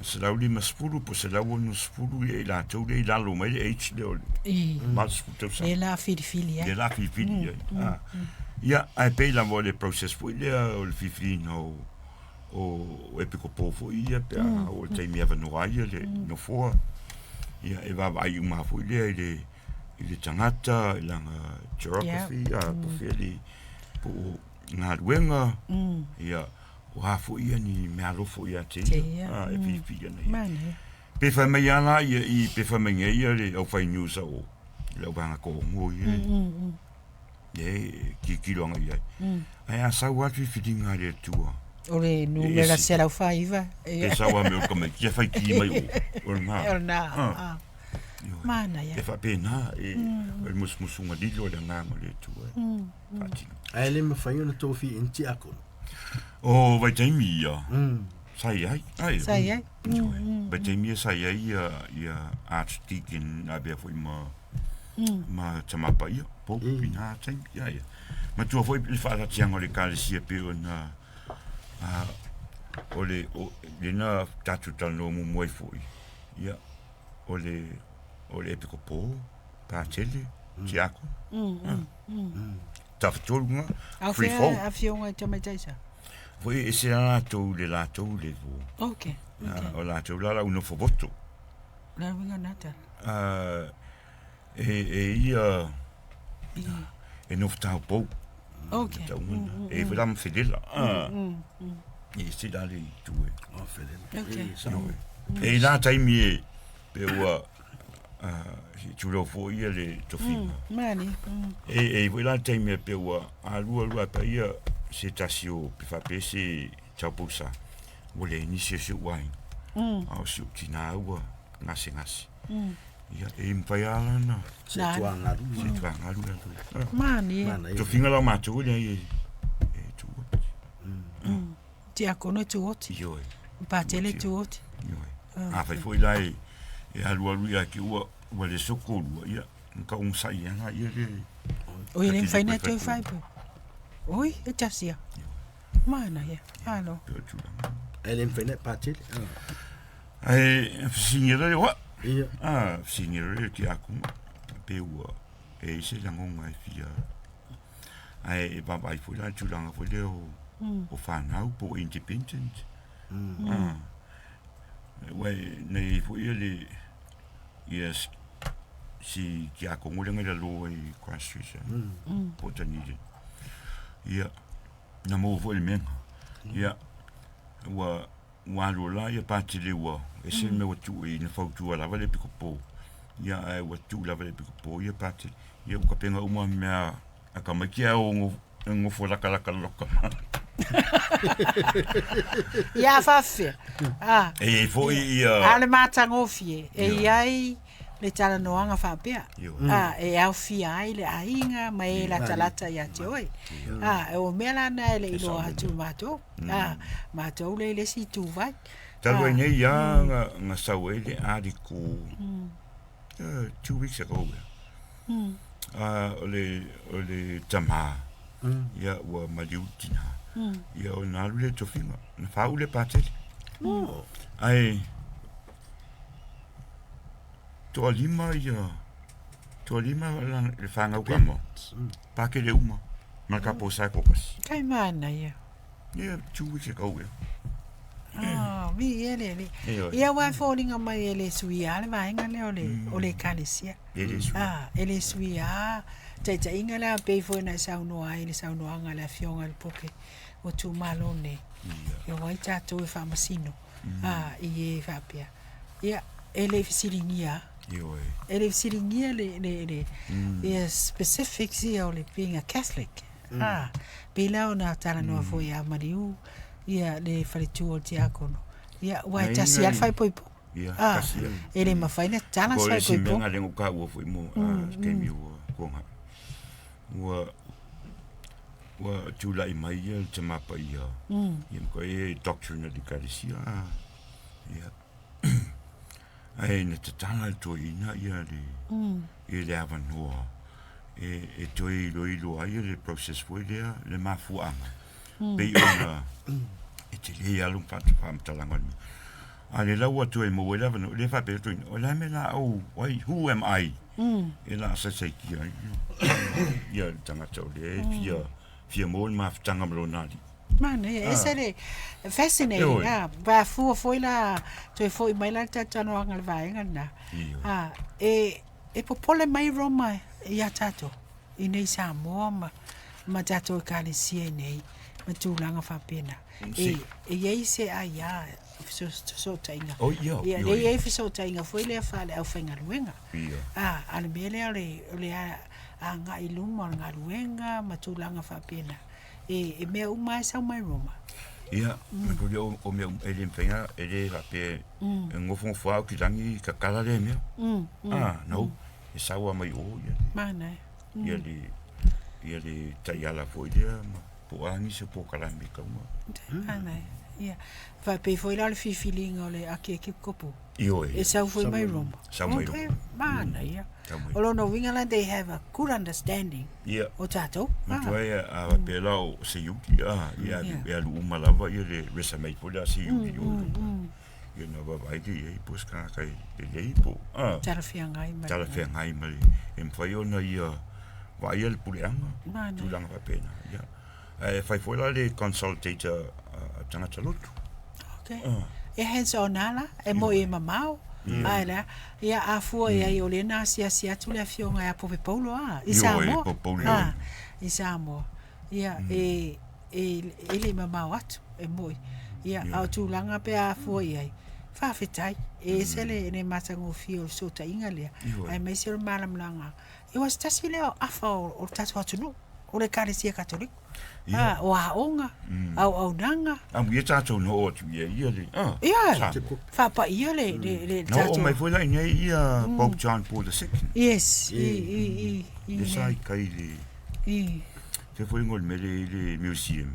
150 po o 160 ia i latou lea i lalo mai le age lea o le I, 80 tausaga. lea la filifili ai. Lea la filifili ai. Ah. Ia, ae pei lava o le process foi lea o le filifiliina o o epikopo foi ia pe a oo i le taimi e avanoa ai ia le nofoa. Ia, e vaavaai uma lava foi lea i le i le tagata, i lana geography, a po o fea le po o galuega, ia, o a foi ia ni meaalofa ia te ia, a, e filifili ana ia. Manaia. Pe fai mai lava la ia i, pe fai mai nei ia le aufai news a o le auvaega toaono ia e, e tilotilo agai i ai. Ae a sau lava le filifiliga a le Atua, O le numera ese. 149. Pe sau lava me o le tamaiti e fai ki mai o, o lena. O lena. Ah. Ah. Ioe. Manaia. E faapena, e, o le musumusuga lilo o le agaga o le Atua e faatino. Ae le mafai ona tofia i ni tiakono. O vaitaimi ia, sa i ai. Ai. Sa i ai. Ioe. Vaitaimi ia sa i ai ia, ia Archdeacon avea foi ma, ma Tama Paia, Pope i na taimi. Ia, ia. Matua foi le faalatiaga o le Ekalesia pei ona, o le, o, lena tatou talanoa muamua ai foi, ia, o le, o le epikopo, Patele, Tiakono. Tafatolu na, A o free fea fold. afioga i tamaitai sa? Foi e ese la latou le latou level. Ok. Ah, o latou la lau nofo voto. La uiga na tala. Ah, e, e ia, e nofo taupou. Ok. Tauga na. E foi la ma felela. Ah. E ese la le itu e. O felela. Ok. E, sao. E i la taimi e, pe ua, ah, si tulou foi ia le tofiga. Mani. E, e foi la le taimi e pe ua, alu alu a pa ia, se tasi o pe faapea se taupousa, ua leai nisi o si ou aiga. A o si ou tinā ua gasegase. Ia, e mafai lava la ona Se Nā. tuagalu. se tuagalu latou. Ah. Mani. Manaia. Tofiga la o matou leai e, e tuu atu. Tiakono e tuoti. Ioe, Patele e Tia. tuoti. ioe. Afai foi la e, e alualu ia ki ua, ua le sokolua, ia, na ka ogasai lava laia le, Oi, le Taki mafai na le toe koe fai po. Oi, e tasia. Manaia. Alo. pe o tulaga. Ae le mafai na e patele. Ae, fesiligia loa le oa. Ia. Ah, fesiligia loa le tiakono, pe ua, e i ai se lagoga e fia. Ae e vaavaai foi la i le tulaga foi lea o, o fanau po o independent. Ah. Ua e, na i ai foi ia le, ia si tiakono lea na i lalo ai i Christchurch, po o Dunedin. Ia, na maua foi i le mega. Ia, ua, ua alu la ia Patele ua ese le mea ua tuu i ai na fautua lava le epikopo. Ia, ae ua tuu lava le epikopo ia Patele. Ia, ua tapena uma mea a tamaiti ae o nofo lakalaka loka. Ia a faafefea. Ah. E i ai foi ia... A o le matagofie, e i ai le talanoaga faapea. Ioe. Ah, e aofia ai le aiga ma e latalata ia te oe. Ah, o mea la na e le i iloa atu i matou. Ah, matou le i le isi ituvai. Talu ai nei lava na, na sau ai le article 2 weeks ago ea. Ah, o le, o le tamā, ia ua maliu le tinā. Ia ona alu lea i tofiga, na faauu le Patele. Ae toalima ia, toalima le fanau kama, pakele uma, ma le kaposa e toatasi. Kai manaia. Ia, 2 weeks ago ea. Ah, viia le Alii. Ioe. Ia aua e foliga mai e le suia le vaega lea o le, o le ekalesia. E le suia. Ah, e le suia taitaiga la pei foi ona e saunoa ai i le saunoaga a le afioga i le Pope ua tuumalo nei. Ia o ai tatou e faamasino ah, i e faapea. Ia, e le i fesiligia. Ioe. E le i fesiligia le, le, le, ia specifics ia o le being a Catholic. Ah, pei la ona talanoa foi ia Maliu, ia le faletua o le tiakono. Ia, aua e tasi lava le faaipoipo. Ia, Ah, tasi lava. e le mafai ona tatala Po se o le isi mea faaipoipo. na lea na ou taua foi mo, ah, se taimi ua tuanai. Ua, Ua tulai mai ia le Tama Paia, ia ma e doctrine a le Ekalesia, ia. Ae na tatala le toeaina ia le, ia le avanoa e, e toe iloilo ai le process foi lea, le mafuaaga, pei ona e tele lava lou faamatalaga o le mea. A o lea la ua toe maua ai le avanoa, lea e faapea le toeaina, o le a le mea o le a ou, why, who am I? E la saisaitia ai ia le tagata o lea e fia, fia maua le mafutaga ma lona alii. Manaia, ese le fascinating, Ioe. ah, pa fua foi la, toe foi mai la le talatalanoaga i le vaega lena. Ioe. Ah, e, e popole mai Roma iā tatou i nei Samoa ma, ma tatou ekalesia i nei ma tulaga faapena. E, e i ai se aia fesootaiga. Oh, ia, Ia, ioe. lea e i ai fesootaiga foi lea faale-aufaigaluega. Ia. Ah, a o le mea lea o le, o le agai i luma o le galuega ma tulaga faapena. E, e mea uma lava e sau mai Roma. Ia, mm. o, o mea e le mafai ona, e le faapea, e nofonofo lava au ki lagi tatala lea mea. Ah, no, e sau lava mai o ia le, Manaia. ia le, ia le taiala foi lea ma po o a nisi o polokalame e tatau ona. Manaia. Ia. Faapea foi la o le filifiliga o le Akiekikopo. Ioe. E sau foi mai Roma. Sau mai Okay, Roma. manaia. Sau mai O lona uiga la, they have a good understanding Ia. o tatou. Matua e a faapea la o Seiuli, a, ia e alu uma lava ia le resume foi lea a Seiuli o i Ia na vaavaai lea i ai po o se tagata e lelei po o, a. Talafeagai ma le. Talafeagai ma le, e mafai ona ia vaaia le puleaga, tulaga faapena, ia. Ae fai foi la le consolidator a tagata lotu. Okay. E hands on lava la, e moi e mamao. Ae lea, ia a fua i ai o lea na asiasi atu le afioga ia Pope Paulo a, i Samoa. Pope Paulo. A, i Samoa. Ia, e, e, e le i mamao atu, e moi. Ia, a o tulaga pe a fua i ai, faafetai, e ese le, le matagofie o le fesootaiga lea, aemaise o le malamalamaga. Ia aua o se tasi lea o afa o, o le tatou atunuu, o le Ekalesia Katoliko. Ia. A, o aoga, auaunaga. Amuia tatou na oo atu i ai ia le, a, Ia, Samoa. faapaia le, le, le Na oo tatou. mai foi la i inei ia Pope John Paul II. Yes, i, i, i, i, Lea sa i tai i le, i. Fea foi ngo le mele i le museum.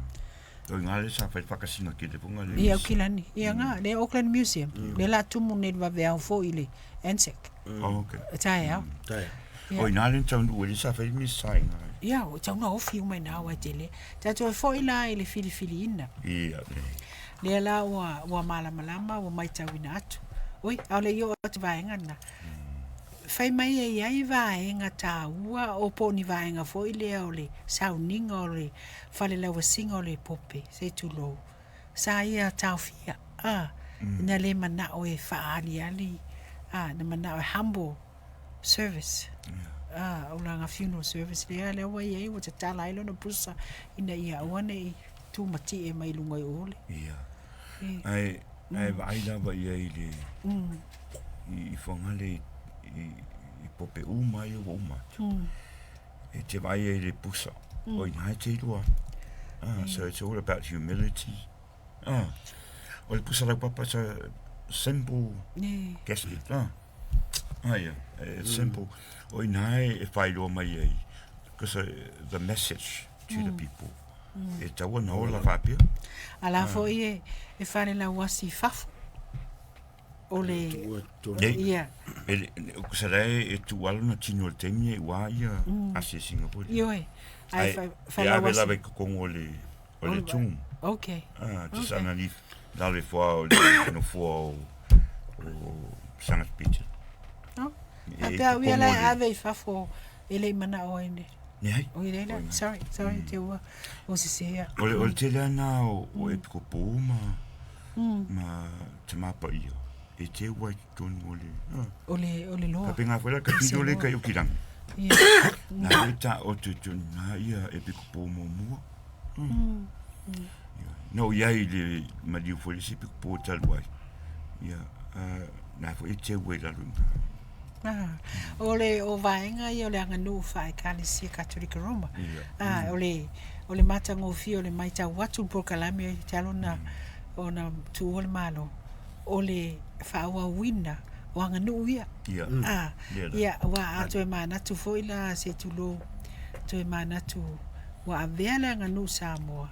O i ngā le sa fai whakasina ki le ponga le I museum. Aukilani. Ia ngā, le Auckland Museum. Le la tumu nei le vaveao foi i le Anzac. Oh, okay. Taeao. Taeao. Ia. O i ngā le taunu ua le sa fai misa i ngā. Ia, o tau na ofi uma i nā wai tele. Tātou e foi la i le filifiliina. Ia, le. Lea la ua, ua malamalama, ua maitauina atu. Oi, aole i oo atu vaega lena. Fai mai e i ai vaega taua o po o ni vaega foi lea o le sauniga o le falelauasiga o le pope, se i tulou, sa ia taofia, a, na le manao e faaaliali, a, na manao e humble service, a, o lana funeral service lea, lea ua i ai, ua tatala ai lona pusa ina ia aua ne i tumatie mai luga i o le. Ia. Ae, ae vaai lava i ai i le, i, i Fuagale i, i, i pope uma ia ua uma atu. E te vaai ai i le pusa, o ina e te iloa. Ah, so it's all about humility. Ah, o le pusa laupapa, it's a simple gasket. Ah, ah yeah, it's simple. O ina e, e whailoa mai ai, because the message to the people, E tatau ona ola faapea. A la foi e, e falelauasi i fafo o le... Nei, Ia. e le, o sa la e, e tuualo na tino o le taimi nei ua ia asiasiga foi lea. Ioe. Ae Ae, fa, e ave falelauasi. lava i totonu o le, o le tomb. Okay. Ah, just Okay. underneath lalo i foa o le nofoa o, o Sangat Peter. Oh. E A i pe au ia totonu la o e le- ave i fafo e le i manao ai nei. Leai. O i leila, sorry, sorry, te ua, o sese ia. O le, o le tele lava na o, o Epikopo ma, ma Tamapaia, e teu ai totonu o le, ah. O le, o le loa. Faapena foi la ka pito le kai o kirangi. Ia. Na le ta o te tonu na ia Epikopo muamua. Ia. Na o iai le maliu foi le isi Epikopo talu ai. Ia, ah, na foi e teu ai lalo i ina. Ah, o le o vaega ia o le aganuu faaekalesia Katolika Roma. Ah, o le o le matagofie o le maitau atu le polokalame talu ona ona tuua le Malo, o le faaauauina o aganuu ia. Ah, ia, aua a toe manatu foi la se tulou, toe manatu. Ua avea le aganuu Samoa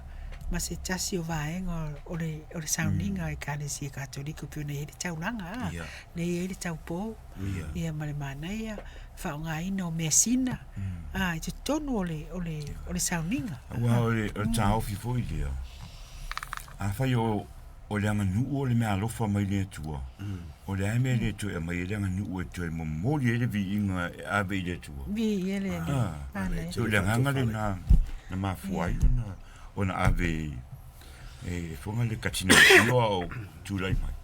ma se tasi o vaega o le o le sauniga a Ekalesia Katoliko e pei ona i ai le taulaga a, lea e i ai le taupou, ia ma le manaia faaaogaina o measina a i totonu o le o le o le sauniga. Aua o le taofi foi lea, afai o o le aganuu o le meaalofa mai le Atua, o le a le mea e le toe aumai ai le aganuu e toe momoli ai le viiga e ave i le Atua? Viia le Alii. Ah, so o le agaga lena na mafua ai ona ona ave e foga le katina o a o tulai mai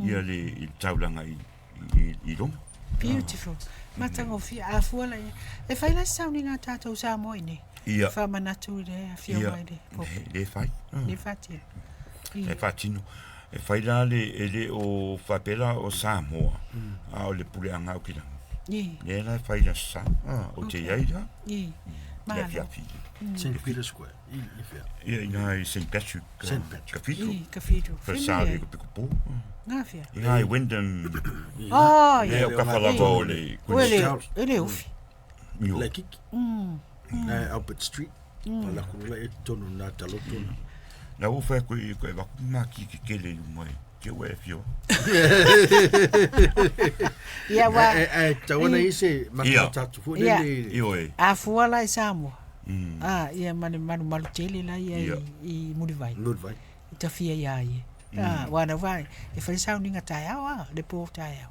ia le i le taulaga i i Roma. Beautiful. Matagofie. A fua la ia. E fai la se sauniga a tatou Samoa i nei. Ia. Faamanatu i le afioga i le Pope. Le fai. Le faatino. Le faatino. E fai la le, e le o faapea la o Samoa, a o le puleaga au ki lagi. Lea la e fai la sa, o te iai la. Le afiafi. St. Peter Square. I, i fea? Ia, i ngā i St. Patrick. St. Patrick. Cathedral. I, Cathedral. Whare ko piko pō. Ngā whia? I ngā i Wyndham. Oh, ia. Lea o kafa lava o le... E le ufi. Mio. Le kiki. Nā Albert Street. Mm. La kuru la e tonu nā taloto. Nā ua whai koe i koe waku mā ki ke kele i umai. Ke ua e whio. Ia wa. E, e, tau ana i se matatu fo le. Ia. Ioe. A fua la i Samoa. A, ia ma le malumalu tele la ia i, i Mulivai. Mulivai. I tawhia i a ia. A, wana wa, e whare sauniga taeao a, le pō taeao.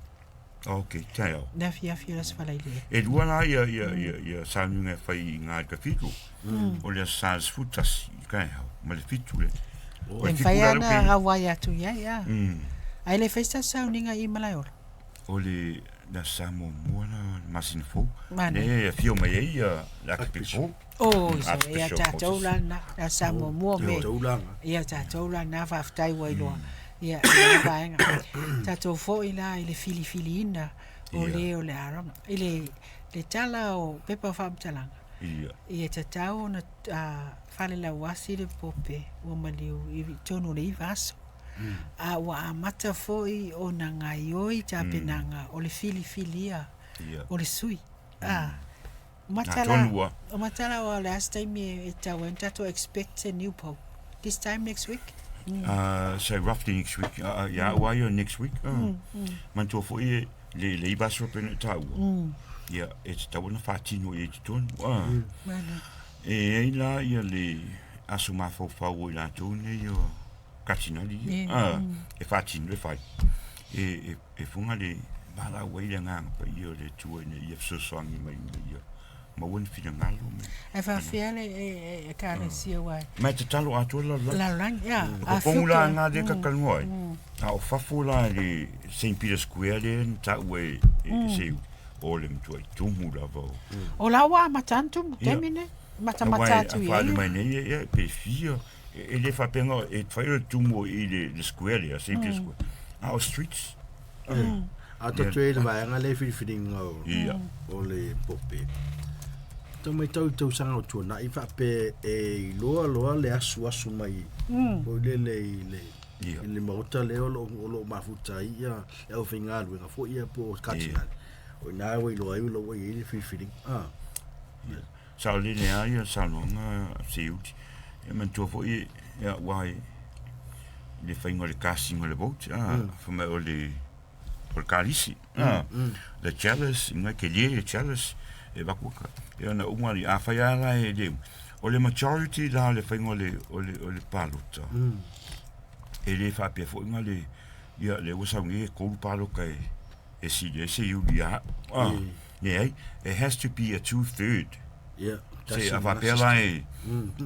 Ok, taeao. Le afiafi o le Aso Faraile. E lua la ia, ia, ia, ia sauniga e whai i ngā Cathedral. O le Aso Sa le 11 i taeao, ma le 7 le. O le whai ana hawai atu ia, ia. Ai le whai sa sauniga i Malaeola. O le le Aso Sa muamua la, le masina fou. Mana. Le e afio mai ai ia le Archbishop. Oh, so ia tatou la na, le Aso Sa muamua me. Taulaga. Ia tatou la na faafetai ua iloa. Ia, i lena vaega. Tatou foi la i le filifiliina o le o le a i le le tala o pepa o faamatalaga. Ia. Ia tatau ona falelauasi le pope ua maliu i totonu o le 9 aso. A ua amata foi ona gaioi tapenaga o le filifilia o le sui. A, matala, o matala o le a se taimi e tatau ai ona tatou expect se new pope? This time next week? So roughly next week, ia au lava ia next week. Manatua foi e le le 9 aso pei ona e taua, ia e tatau ona faatino i ai i totonu. E i ai la ia le aso mafaufau o i latou nei o Katinari ia, e faatino e fai, e e foga le valaau ai le Agaga Paia o le Atua ina ia fesoasoani mai ina ia maua ni finagalo me. Ae faafefea le Ekalesia ua. Ma e tatalo atoa le lalolagi. Lalolagi, ia. O kokogu la na lea kakanoa ai, a o fafo la i le Saint Peter Square lea na taua e Seu, o le matuai tumu lava o. O la ua amata ana tumu, taimi nei, matamata atu i ai. Aua e whaale mai nei, ia, pe fia, e le faapea e fai o le tumu i le square lea, Saint Peter Square, a o streets. A tatou i le vaega lea i filifiliga o le pope. Tau matau i tausaga o tuanai faapea e iloa loa le asuasu mai foi lele i le i le maota lea o lo o mafuta ai ia le aufaigaluega foi ia po o Katinali. O i ina ua iloa ai o la ua i ai le filifiliga. Ah. Saolele lava ia saunoaga a Siuti. E manatua foi e au lava i le faiga o le casting o le vote, ah, fai mai o le o le kalisi, ah, le chalice, inga kelie le chalice, e avatu aka. E ona uma alii, afai lava la e le o le majority la o le faiga o le o le o le palota, e le faapea foi na le ia lea ua sau nei e tolu palota e e sili ai se iuli a ah, leai, it has to be a two third. Ia, Se a faapea la e,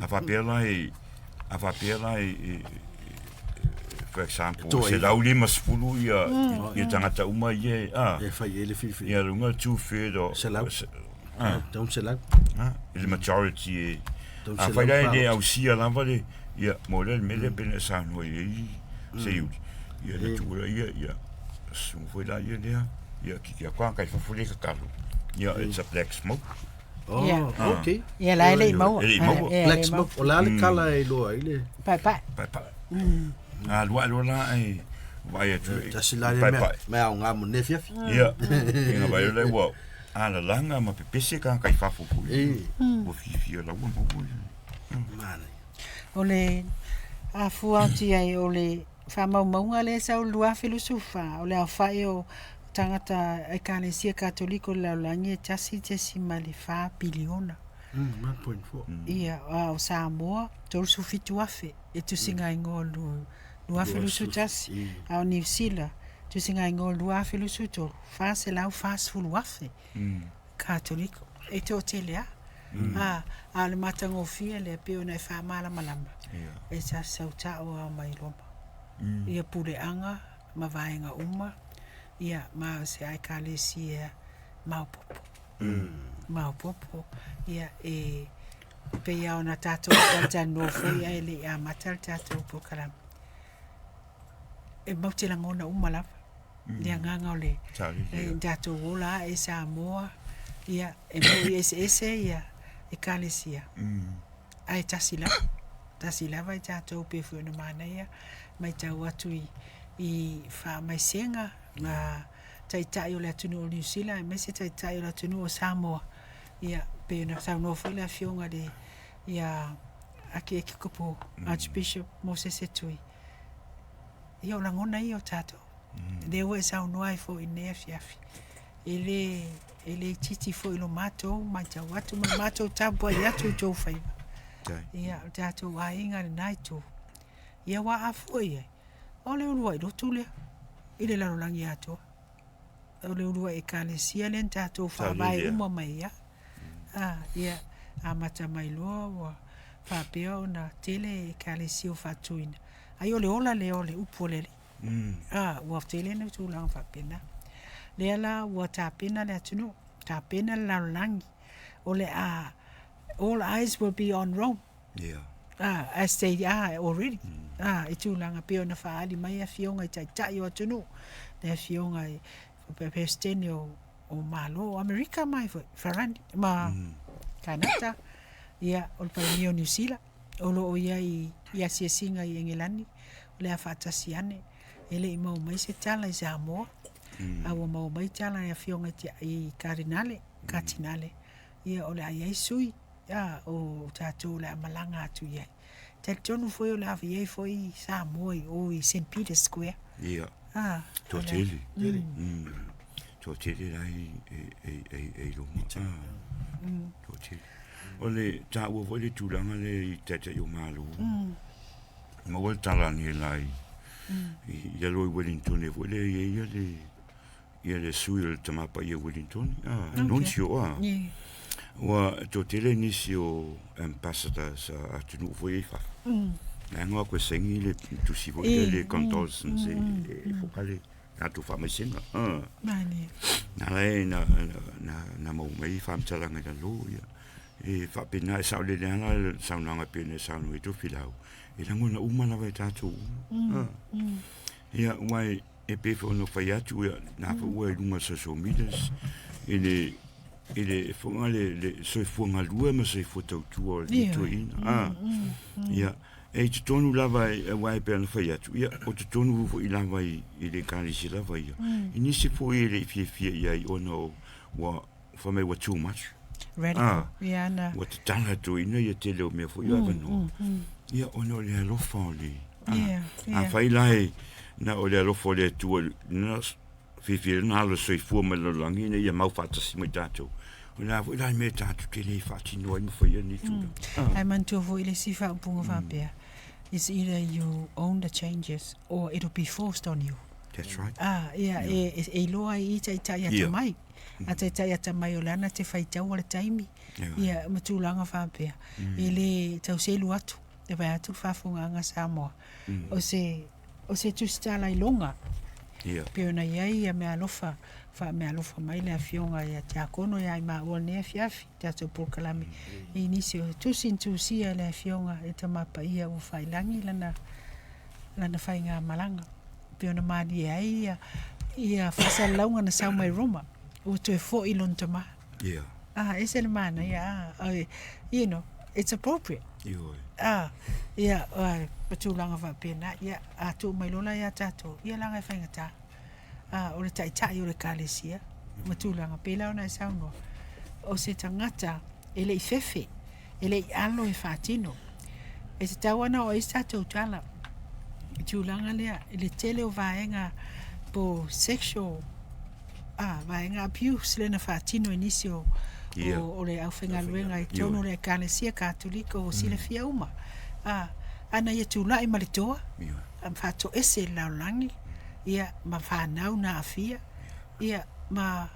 a faapea la e, a faapea la e, e, for example, 150 ia, ia tagata uma ia e, ah, E fai ai le filifili. ia luga two third o, Selau. ah, Tau selau. ah, le majority e, Tau a selau fai la e le palota. ausia lava le, ia, mo lea le mea lea pei ona e saunoa i ai se iuli, ia na tuu la ia, ia, susuga foi la ia lea, ia kiki atu a kai fafo le kakalo, ia, it's a black smoke. Oh, Ia. okay. Ia la e le i maua. E le i maua. Ia, e Black le i maua. smoke. O le a le kala e iloa ai le. Paepae. Paepae. A lua loa la e vaai atu e Tasi la le mea, paepae. mea aoga mo nei afiafi. Ia, ina vaai loa ua alalaga ma pepese tagata i fafo foi. E. Ua fiafia laua maua ia. Manaia. O le afua atu i ai o le faamaumauga lea e sau i le 2024, o le aofai o tagata Ekalesia Katoliko i le lalolagi e 1.4 piliona. 1.4. Ia, a o Samoa, 37,000 e tusigaigoa i le 2021, a o Niu Sila, tusigaigoa i le 2023, 440,000 Katoliko. E toatele lava. A, a o le matagofie lea pei ona e faamalamalama, e sausau lava mai Roma. Ia puleaga ma vaega uma, ia ma o se Ekalesia maopoopo. Maopoopo, ia e pei lava ona tatou talatalanoa foi ae le i amata le tatou polokalame, e matou te lagona uma lava le agaga o le tatou ola ae Samoa, ia e moni e eseese ia Ekalesia, ae tasi lava, tasi lava i tatou pei foi ona manaia matau atu i faamaisega ma taitai o le atunuu o Niu Sila aemaise taitai o le atunuu o Samoa, ia pei ona saunoa foi le Afioga i le ia Akiepikopo Archbishop Mosese Tui, ia o lagona ia o tatou. Lea ua e saunoa ai foi i lenei afiafi, e le e le itiiti foi i lo matou matau atu ma le matou tapuai atu i tou faiva. Ia, o le tatou aiga i lena itu. Ia aua a fua i ai, o le uluai lotu lea i le lalolagi atoa. O le uluai ekalesia lea na tatou faavae uma mai ai. Ah, ia, amata mai loa ua faapea ona tele ekalesia ua faatuina. Ai o le ola lea o le upu a le Alii. Ah, ua tele na tulaga faapena. Lea la ua tapena le atunuu, tapena le lalolagi, o le a, all eyes will be on Rome. Yeah. Ah, as they are already. Ah, i tulaga pei ona faaali mai afioga i taitai o atunuu, le afioga i Peresetene o o Malo o Amerika mai foi, Farani ma Kanata, ia, o le Palemia o Niu Sila, o lo o i ai i asiasiga i Engelani, o le a faatasi ane, e le i maua mai se tala i Samoa, a ua maua mai tala i afioga i Karinale, Katinale, ia o le a i ai sui, a, o tatou o le a malaga atu i ai. Talitonu foi o le a i ai foi Samoa i o i St. Peter's Square. Ia. Ah, Toatele. Toatele la e e e e i Roma. Toatele. O le taua foi le tulaga lea i taitai o Malo. Maua le tala ane la i i lalo i Wellington foi lea e i ai ia le ia le sui o le Tama Paia Wellington, ah, Nuncio, ah. Yeah. Ua toatele nisi o ambassadors a atunuu foi ia i fafo. Leaga o koe saini le tusi foi lea le condolence e e foka le latou faamaisega. Ah. Mani. Na ala ai na na na maua mai faamatalaga i lalo ia. E faapena e saolele lava le saunoaga pei ona e saunoa ai Tofilau, e lagona uma lava e tatou uma. Ah. Ia, aua e E pei foi ona fai atu ia, na foi ua i luga o social medias, i le, i le foga le, le soifua galue ma soifua tautua o le toeaina. Ah, ia, e i totonu lava, aua e pei ona fai atu, ia, o totonu foi lava i, i le ekalesia lava ia, i nisi foi e le i fiafia i ai ona o, ua, fai mai ua too much. Radical. Ah, Ia, na. Ua tatala atoina ia tele o mea foi o avanoa. Ia, ona o le alofa o le... Ah, Ia, ia. Afai la e, na o le alofa o le Atua, na fiafia na alo soifua mai le lalolagi ina ia mau faatasi ma i tatou. O le a foi la le mea tatou te le faatino ai ma faia lenei tulaga. Ae manatua foi le isi faaupuga faapea, it's either you own the changes or it'll be forced on you. That's right. Ah, ia, e, e, e iloa ai i taitai atamai. A taitai atamai o le ana te faitau o le taimi, ia, ma tulaga faapea. E le tau selu atu, e vae atu le faafofogaaga a Samoa. O se, o se tusitala iloga, pei ona i ai ia meaalofa, faameaalofa mai le Afioga ia Tiakono ia i maua i lenei afiafi, tatou polokalame, i nisi o tusi na tusia e le Afioga i le Tama Paia ua faiilagi lana, lana faigamalaga. Pei ona malie ai ia, ia faasalalauga na sau mai Roma, ua toe foi lona tama. Yeah. Ah, ese le manaia, ah, you know, it's appropriate. Ioe. Ah, ia, ma tulaga faapena, ia, a tuu mai loa la ia tatou, ia leaga e faigata. Ah, o le taitai o le ekalesia, ma tulaga, pei la ona e saunoa, o se tagata e le i fefe. E le i alo e faatino. E tatau lava ona oo i ai se tatou tala i tulaga lea i le tele o vaega po o sexual a, vaega abuse lea na faatino e nisi o, o, o le aufaigaluega i totonu o le Ekalesia Katoliko ua silafia uma. A, ana ia tulai ma le toa, faatoese i le lalolagi, ia, ma fanau na aafia, ia, ma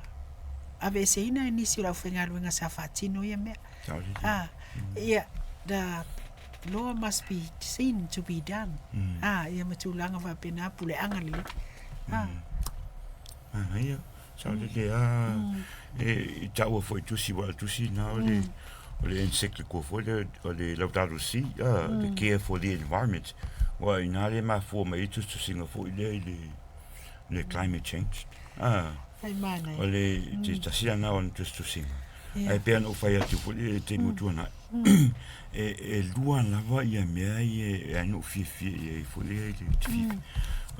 aveeseina e nisi o le aufaigaluega sa faatino ia mea. A, ia, the law must be seen to be done. A, ia ma tulaga faapena, puleaga lelei. A. Manaia, saolele lava, e i taua foi i tusi aua o le tusi lena o le o le encyclical foi lea o le Laudato Si, the care for the environment, aua i ina lea e mafua mai ai tusitusiga foi lea i le le climate change. O le te tasi lena o ana tusitusiga. Ae pei ona ou fai atu foi i le taimi ua tuanai, e lua lava ia mea ia e ala ona ou fiafia i ai foi lea i le fiafia.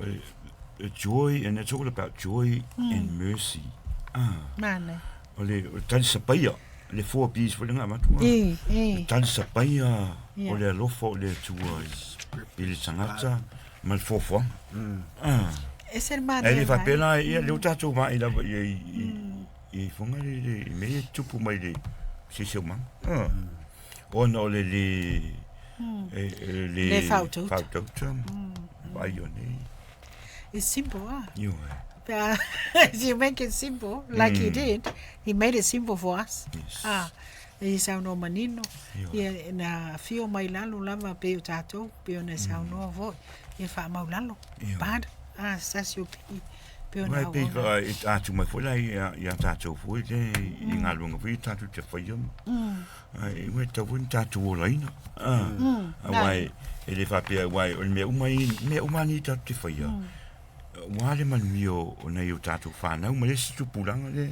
O le joy, and it's all about joy and mercy. Manaia. O le talisapaia, le 4Ps foi lea na avatu. Le talisapaia o le alofa o le Atua i le tagata ma le foafoaga. Ese le manaia. E le faapea la, ia lea ua tatou vaai lava i ai i foga le le i mea ia e tupu mai le siosiomaga. Ona o le le e le Le faautauta. Faautauta. Vaai o nei. It's simple, ah. Ioe. Pe a, if you make it simple, like he did, he made it simple for us. Yes. Ah, e saunoa manino, Ioe. ia na afio mai lalo lava pei o tatou, pei ona e saunoa foi, ia faamaulalo, Ioe. bad, ah, sasi o pii, pei ona Aua e pei auauna. e atu mai foi la ia tatou foi le i galuega foi ia tatou te faia ma. Ai ua tatau foi ona tatou olaina. Aua e le faapea aua o le mea uma i mea uma nei tatou te faia. Aua le manuia o nai o tatou fanau ma le isi tupulaga le.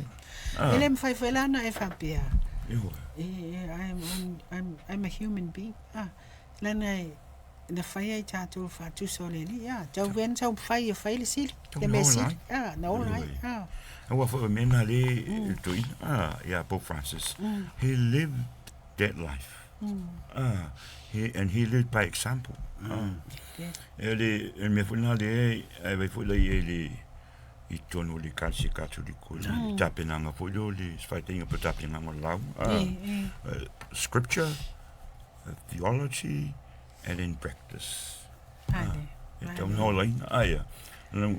E le mafai foi la ona e faapea, Ioe. I'm, I'm, I'm a human being. Ah, leaga e, na fai ai tatou i le faatusa o le Alii, ah, tau vea na taumafai e fai le sili, le mea sili, ah, na ola ai, ah. Aua foi o mea na le e toeaina, ah, ia Pope Francis, he lived that life. Ah, he, and he lived by example. Ah. E le, e le mea foi lena lea, e vai foi la i le, i totonu o le Ekalesia Katoliko, i le tapenaga foi lea o le faataitaiga po o le tapenaga o le lauga, ah, scripture, theology, and in practice. E tau na olaina, aia.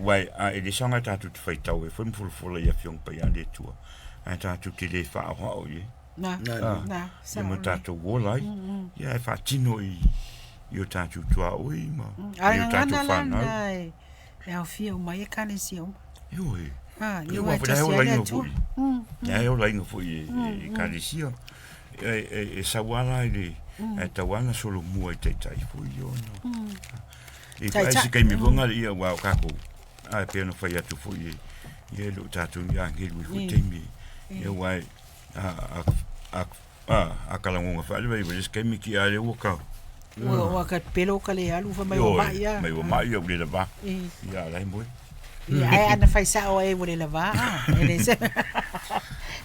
Wai, a e le saga e tatou te faitau ai foi ma folafola i Afioga Paia a le Atua, ae tatou te le faaoao i ai. Na, na, Ia ma tatou ola ai, ia e faatino i i o tatou tuaoi ma i o tatou fanau. E aofia uma ai Ekalesia uma. Ioe. Ah, Ia ia ua e foi la e tasi ai le olaina Atua. foi. Ia e olaina foi e Ekalesia. E sau lava la i le, ae tau lava na solomua i taitai foi ia ona. I Taitai. se taimi foi ngale ia aua o kākou, a e pei ona fai atu foi e ia e le o tatou ni agelu i foi taimi. Ia aua e a a a a ka lagoga faale vai le se taimi ki a le ua ka Ua ua ka pelo ka le alu fa mai ua mai ia. Mai ua mai ia ua le lava. Ia la e moe. Ia ae ana fai sao ai ua le lava a. E le se.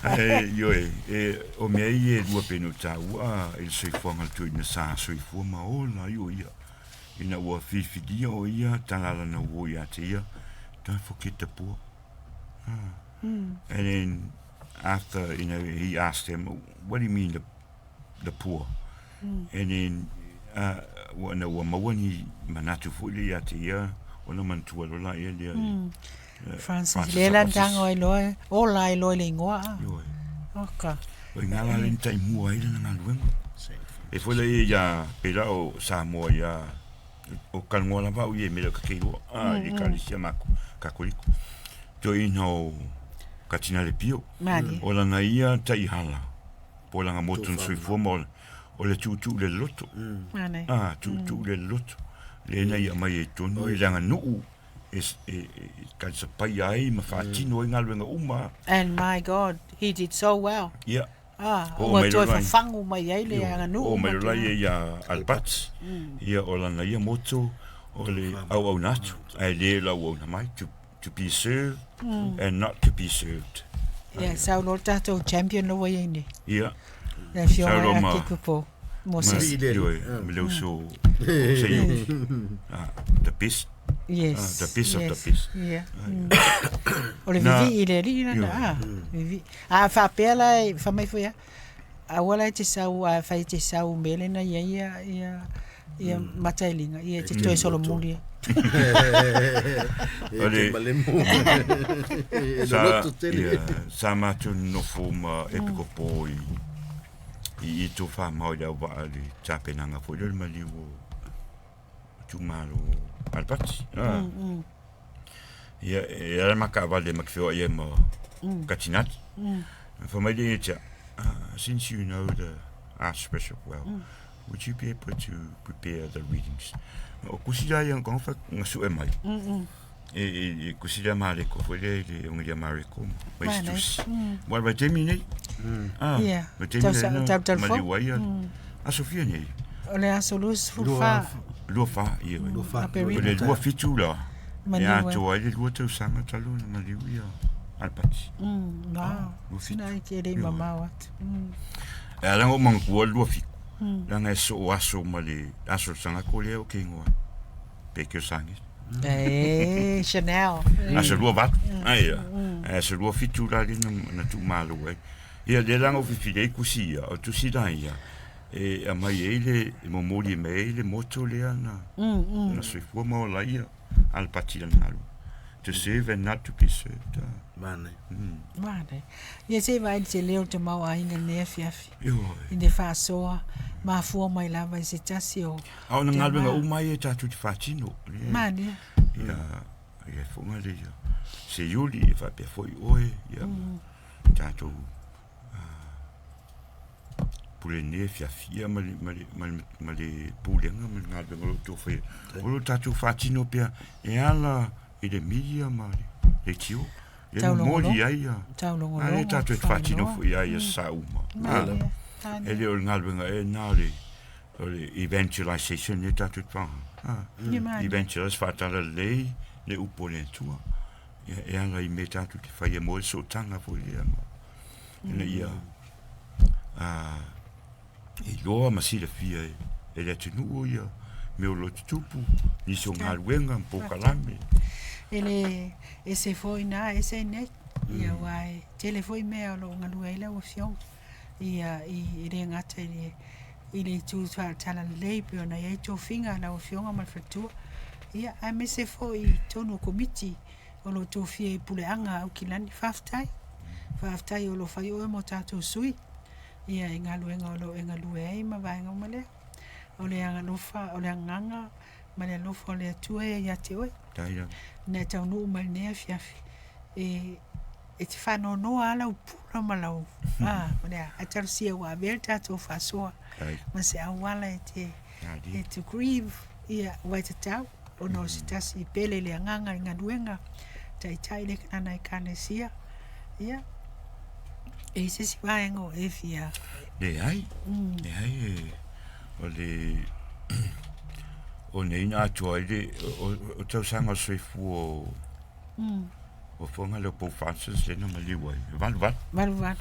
Ae ioe, e o mea ia e lua pei ona ou taua i le soifuaga o le toeaina sa soifua ma ola ai o ia. Ina ua filifilia o ia tala lana uo ia te ia, don't forget the poor. And then after, you know, he asked him, what do you mean the the poor. And then, uh, ua, na ua maua ni manatu foi lea ia te ia, ona manatua loa laia lea i, Francis, lea la na tago ai loa, ola ai loa i le igoa a. Ioe. Oka. O i ina la lea na taimua ai lana galuega. E foi la ia ia, pei la o Samoa ia, o kalogoa lava au ia i mea o Kakeiloa, a, i le Ekalesia mako, Kakoliko. Toeaina o Katinale Pio. Malie. O lana ia taihala, po o lana motu na soifua ma o le tuutuu le loto. Malie. A, tuutuu le loto. Lea na ia aumai ai tonu i le aganuu e, e, e talisapaia ai ma faatino ai galuega uma. And my God, he did so well. Ia. Ah, Oo ua mai toe loa lai. fafagu mai ai le aganuu. Oo mai ma loa tulaga. ia ia Albert, ia o lana ia motu o le auauna atu, ae le o le auauna mai, to, to be served and not to be served. Ia, sau loa le tatou champion la ua i ai nei. Ia, Le afioga Sau loa ia ma- Kikupo. Mosese. Ioe, ma le uso Seioki. Ah, the best. Yes. Ah, the best of the yes. best. Yeah. O le Na- vivii le alii lana, Ioe. ah, vivii. A faapea la e, fai mai foi a, aua la e te sau, a fai e te sau mele na ia ia ia ia matailiga, ia e te toe solomuli ai. E te malemu. E loloto tele. Ia, sa matou nonofo ma Epikopo i i i tō whamao i le auvaa le tapenaga foi lea o le maliu o itumalo o Alapati. Ah. Ia, e ala ma taavale ma te feoai ai ma Katinati. Fai mai lea ia te au, ah, since you know the Archbishop well, would you be able to prepare the readings? O kusi la ia nga fa nga sue mai. E e e kusi la Mareko foi lea i le Evangelia Mareko ma isi tusi. Ua le vaitaimi nei. Ah, Ia. vaitaimi Tausa- nei na tau- tau maliu fou. ai ia. Aso fia nei? O le aso 24. 24, ia. 24. O le 27 la. E Maliu ai. atoa ai le lua tausaga talu ona maliu ia Alapati. Wow. 27. Sina ai te le mamao atu. E ala ona ou manatua le 27. Leaga e soo aso ma le aso o le tagata lea ou te igoa ai. Pe ke o Sages. E, Chanel. Aso 28. Ai ia. Aso 27 la lea na, na tuumalo ai. Ia lea la na ou filifili ai kusi ia, o tusi la ia, e aumai ai le, e momoli mai ai le moto lea na, na soifua ma ola ai ia Alapati i lana galuega. To serve and not to be served. Manaia. Manaia. Ia se i vaai i le tele o le tamaoaiga i lenei afiafi. Ioe. I le faasoa mafua mai lava i se tasi o. A o na galuega uma ia tatou te faatino. Manaia. Ia, ia fofoga le ia. Se iuli e faapea foi oe, ia, tatou pule nei afiafi, ia ma le, ma le, ma le, ma le pulega ma le galuega o lo o outou faia. O lo o tatou faatino pea e ala i le media ma le leitio. E momoli ai ia. Taulogologo. A lea tatou te faatino foi ia i aso sa uma. E le o le galuega ea lena o le, o le evangelization lea tatou te faaaoga. Evangelize, faatalalelei le upu a le Atua. Ia, e ala i mea tatou te faia mo le sootaga foi lea ma ina ia iloa ma silafia e le atunuu ia mea o lo o tutupu, nisi o galuega ma polokalame. E le ese foi ina, ese i inei. Ia aua e tele foi mea o lo o galue ai lau Afioga. Ia e le gata i le i le itu faatalalelei pei ona i ai tofiga a lau Afioga ma le faletua. Ia aemaise foi i totonu o Komiti o lo o tofia i puleaga a Aukilani. Faafetai. Faafetai o lo o fai oe mo tatou sui ia i galuega o lo o e galue ai ma vaega uma lea. O le alofa, o le agaga ma le alofa o le Atua e ia te oe. Ina e taunuu mai lenei afiafi, e, e te faanoanoa lava lau pula ma lau, a, ma le a, ae talosia ua avea le tatou faasoa ma se auala e te, e to grieve, ia, ua e tatau, ona o se tasi pele i le agaga i galuega, taitai le lana ekalesia, ia, e i se isi vaega o e fia. Leai, leai, e, o le, o nei na atoa ai le, o tausaga o le soifua o, o fofoga lea o Pope Francis lea na maliu ai, e 88. 88.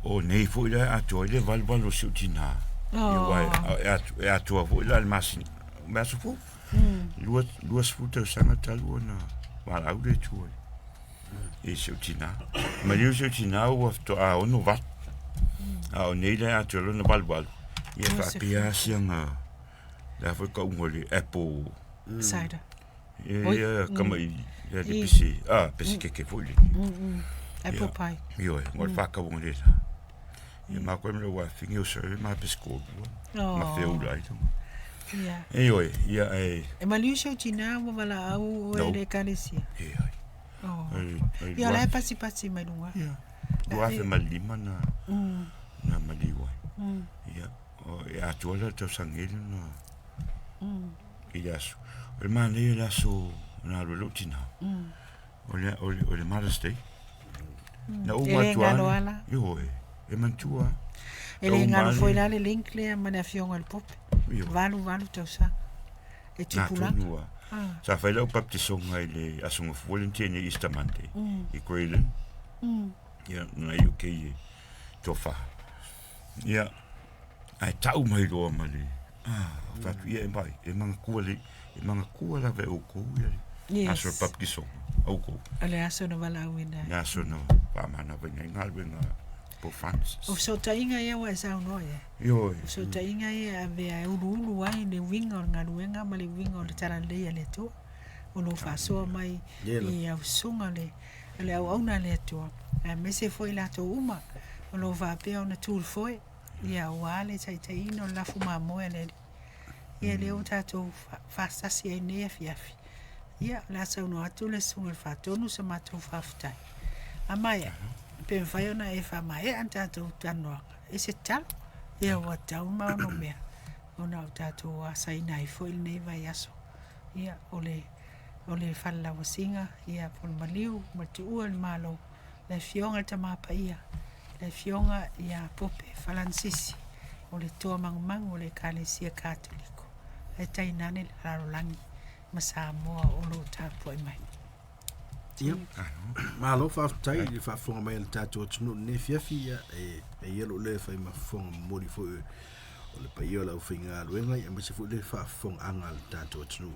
O nei foi la e atoa ai le 88 o si ou tinā. Ia aua e atoa foi la i le masina, o le aso fou. 20 tausaga talu ona valaau le Atua i si ou tinā. Maliu si ou tinā ua faatoa 68. A o nei la e atoa lona 88. Ia faapea lava siaga, le a foi le tauga o le apple. Cider. Ia, ia, kama i, ia le pese, a, pese keke foi le. Apple pie. Ioe, mo le whakawanga le la. Ia mā koe mea wā whingi o sore mā pese kōrua. Ma whiaula ai tonga. Ia. Ioe, ia e. E maliu si ou tinā ua valaau oe i le ekalesia? E ai. Oh. Ia, o la e pasipasi mai luga. Ia. 2005 na, na maliu ai. Ia, o, e atoa la tausaga e na i le aso. O le manaia o le aso na alu ai lou tinā, o le, o le, o le Mother's Day. Na E uma le atu galo lava, ala. ioe, e manatua lava. E le galo foi la le link lea ma le afioga i le Pope. 88 tausaga. E Na tupulaga. tonu lava. Sa fai lau baptisoga i le Aso Gafua le na tea nei Easter Monday i Grey Lynn. Ia, na i o kei e tofa. Ia, Ae tau mai loa ma le, ah, fai atu, ia e vaai, e manatua le, e manatua lava e outou ia le Yes. aso o le papikisoga, outou. O le aso na valaauina ai. Le aso na faamanavaina ai galuega a Pope Francis. O fesootaiga ia ua e saunoa i ai. Ioe. O fesootaiga ia e avea e uluulu ai le uiga o le galuega ma le uiga o le talalelei a le Atua o lo o faasoa mai i au susuga o le auauna a le Atua, aemaise foi i latou uma o lo o faapea ona tu i le foe ia aua le taitaiina o le lafu mamoe a le Alii. Ia lea ua tatou faasasi ai nei afiafi. Ia, o le a saunoa atu le Susuga i le Faatonu sa matou faafetai. A maea, pe mafai ona e faamaea le tatou talanoaga i se tatalo. Ia ua tatau ma onomea ona o tatou asaina ai foi lenei vaiaso. Ia, o le o le falelauasiga, ia, po o le maliu ma le tuua i le Malo, le Afioga i le Tama Paia, le Afioga ia Pope Falanisisi, o le toa magumagu o le Ekalesia Katoliko, ae tainane le lalolagi ma Samoa o lo o tapuai mai. Ia, malo faafetai i le faafofoga mai a le tatou atunuu i lenei afiafi. Ia, e e ia lou le fai ma fofoga momoli foi o le paia o le aufaigaluega, ia aemaise foi le faafofogaaga a le tatou atunuu.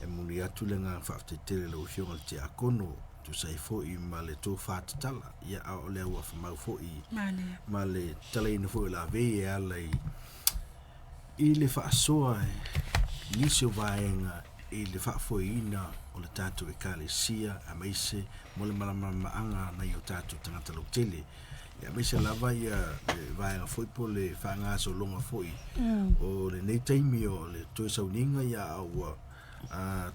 E momoli atu le agaga faafetai tele i lau Afioga i le Tiakono, e tusa ai foi ma le tofa tatala, ia, a o le auafa foi ma le tatalaina foi o le avei e ala i i le faasoa i nisi o vaega i le faafoeina o le tatou Ekalesia aemaise mo le malamalamaaga a nai o tatou tagata lautele. Ia, aemaise lava ia le vaega foi po o le faagasologa foi o lenei taimi o le toe sauniga ia a ua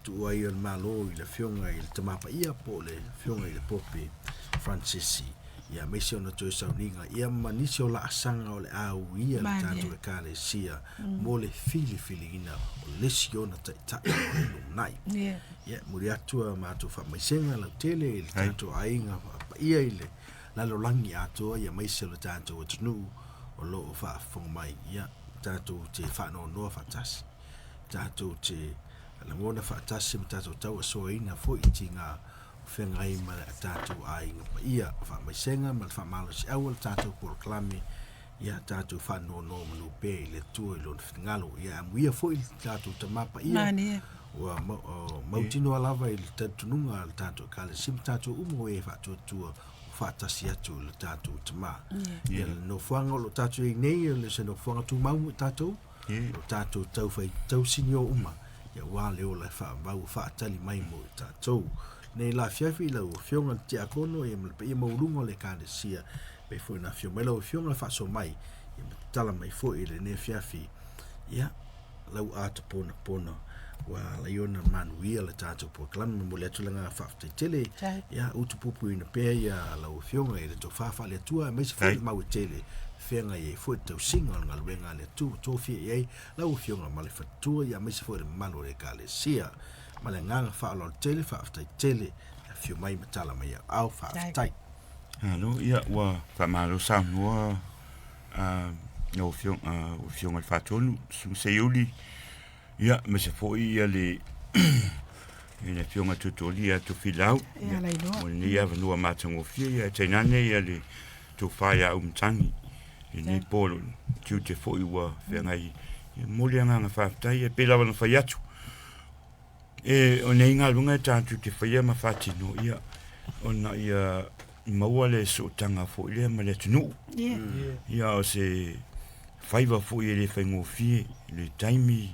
tuua ai o le Malo i le Afioga i le Tama Paia po o le Afioga i le Pope Francisi. Ia, aemaise ona toe sauniga ia ma nisi o laasaga o le a uia le tatou Ekalesia mo le filifiliina o le isi ona taitai mo le lumanai. Ia, momoli atu a matou faamaisega lautele i le tatou aiga paia i le lalolagi atoa, ia aemaise o le tatou atunuu o lo o faafofoga mai. Ia, tatou te faanoanoa faatasi, tatou te lagona faatasi ma tatou tauasoaina foi i tiga o feagai ma le tatou aiga paia. Faamaisega ma le faamalosiau o le tatou polokalame, ia tatou faanoanoa manu pea i le Atua i lona finagalo. Ia amuia foi le tatou Tama Paia, Malie. ua mautinoa lava i le talitonuga a le tatou Ekalesia ma tatou uma o e faatuatua o faatasi atu i le tatou Tama. Ia le nofoaga o lo o tatou i ai nei, o le se nofoaga tumau mo i tatou, o tatou taufai tausinio uma, ia aua le ola e faavau faatali mai mo i tatou. Nei la afiafi i lau Afioga i le Tiakono ia ma le paia maualuga o le Ekalesia, pei foi ona afio mai lau Afioga e faasoa mai ia ma tatala mai foi i lenei afiafi, ia lau atoponapona ua ala ai ona manuia le tatou polokalame. Momoli atu le agaga faafetai tele, ia utupupuina pea ia lau Afioga i le tofa faale-Atua, aemaise foi le mau e tele feagai ai foi le tausiga o le galuega a le Atua ua tofia i ai lau Afioga ma le faletua, ia aemaise foi le mamalu o le Ekalesia. Ma le agaga faaaloalo tele, faafetai tele le afio mai ma tala mai au ao, faafetai. Malo, ia ua faamalo saunoa lau Afioga, Afioga i le Faatonu, Susuga Seiuli, ia, aemaise foi ia le le Afioga Tutuali ia Tofilau, Ia, Lailoa. mo lenei avanoa matagofie, ia, tainane ia le tofa ia Auimatagi, i lenei po o tiute foi ua feagai. Ia, momoli agaga faafetai, ia, pei lava ona fai atu, e, o nei galuega e tatou te faia ma faatino, ia, ona ia maua le sootaga foi lea ma le atunuu. Ia, o se faiva foi e le faigofie le taimi,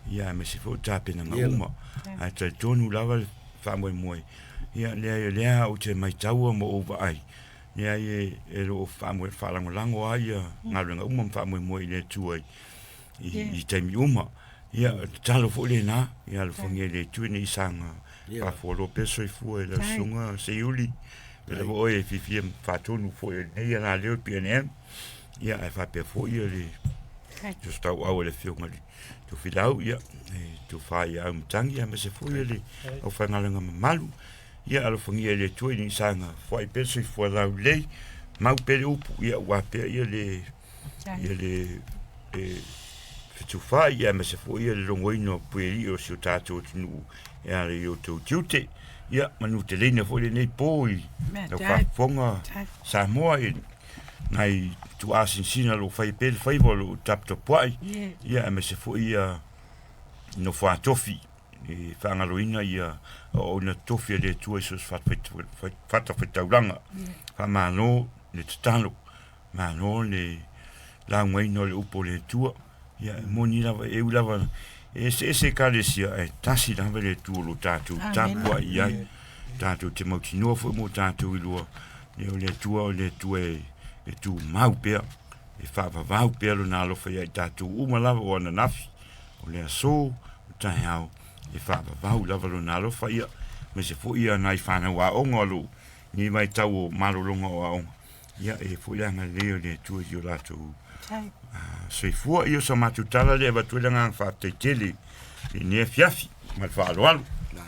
ia, aemaise foi o tapenaga uma. Ae talitonu lava le faamoemoe, ia, leai, o lea ou te maitaua ma ou vaai, leai, e, e lo o faamoe, faalagolago lava ia galuega uma ma faamoemoe i le Atua i, i, i taimi uma. Ia, o le tatalo foi lena, ia alofagia e le Atua ina ia saga faafualoa pea soifua i lau susuga Seiuli, o lea lava oe e fiafia faatonu foi e lenei alaleo le PNM, ia, ae faapea foi ia le tauau a le Afioga i le Tofilau, ia, e tofa ia Auimatagi, aemaise foi o le aufaigaluega mamalu, ia alofagia e le Atua ina ia saga foai pea le soifua laulelei, mau pea le upu, ia aua pea ia le ia le e fetufaai aemaise foi ia le logoina o puialii o si o tatou atunuu e ala i o outou tiute. Ia manuteleina foi lenei po i lau faafofoga Samoa i nai tuuasinasina o lo o faia pea le faiva o lo o taputapuai, ia aemaise foi ia nofoa tofi e faagaloina ia auauna totofi a le Atua i so o se fatafaitaulaga. Faamalo le tatalo, malo le laugaina o le upu o le Atua. Ia e moni lava, e ui lava e eseese ekalesia, ae tasi lava le Atua o lo o tatou tapuai i ai. Tatou te mautinoa foi mo tatou iloa, ia o le Atua o le Atua e tumau pea, e faavavau pea lona alofa ia i tatou uma lava o ananafi, o le aso, o taeao, e faavavau lava lona alofa, ia, aemaise foi ia nai fanau aoga o lo o lenei vaitau o malologa o aoga, ia, e foi le agalelei o le Atua i o latou soifua. Ia, o sa matou tala lea e avatu ai le agaga faafetai tele i lenei afiafi ma le faaaloalo.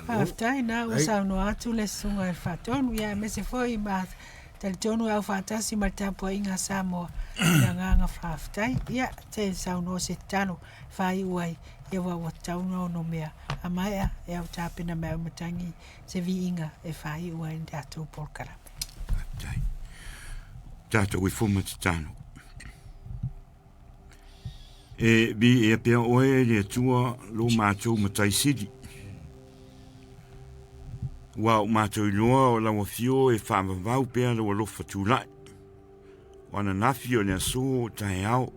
Faafetai na ua saunoa atu le susuga i le Faatonu, ia aemaise foi ma talitonu e au faatasi ma le tapuaiga a Samoa i le agaga faafetai. Ia, te saunoa se tatalo faaiu ai, ia aua ua tatau ona onomea a maea e au tapena mai au matagi se viiga e faaiu ai le tatou polokalame. Faafetai. Tatou ifo ma tatalo. E viia pea oe e le Atua lo matou Matai Sili. Ua o matou iloa o lau afio e faavavau pea lou alofa tulai. O ananafi o le aso o taeao.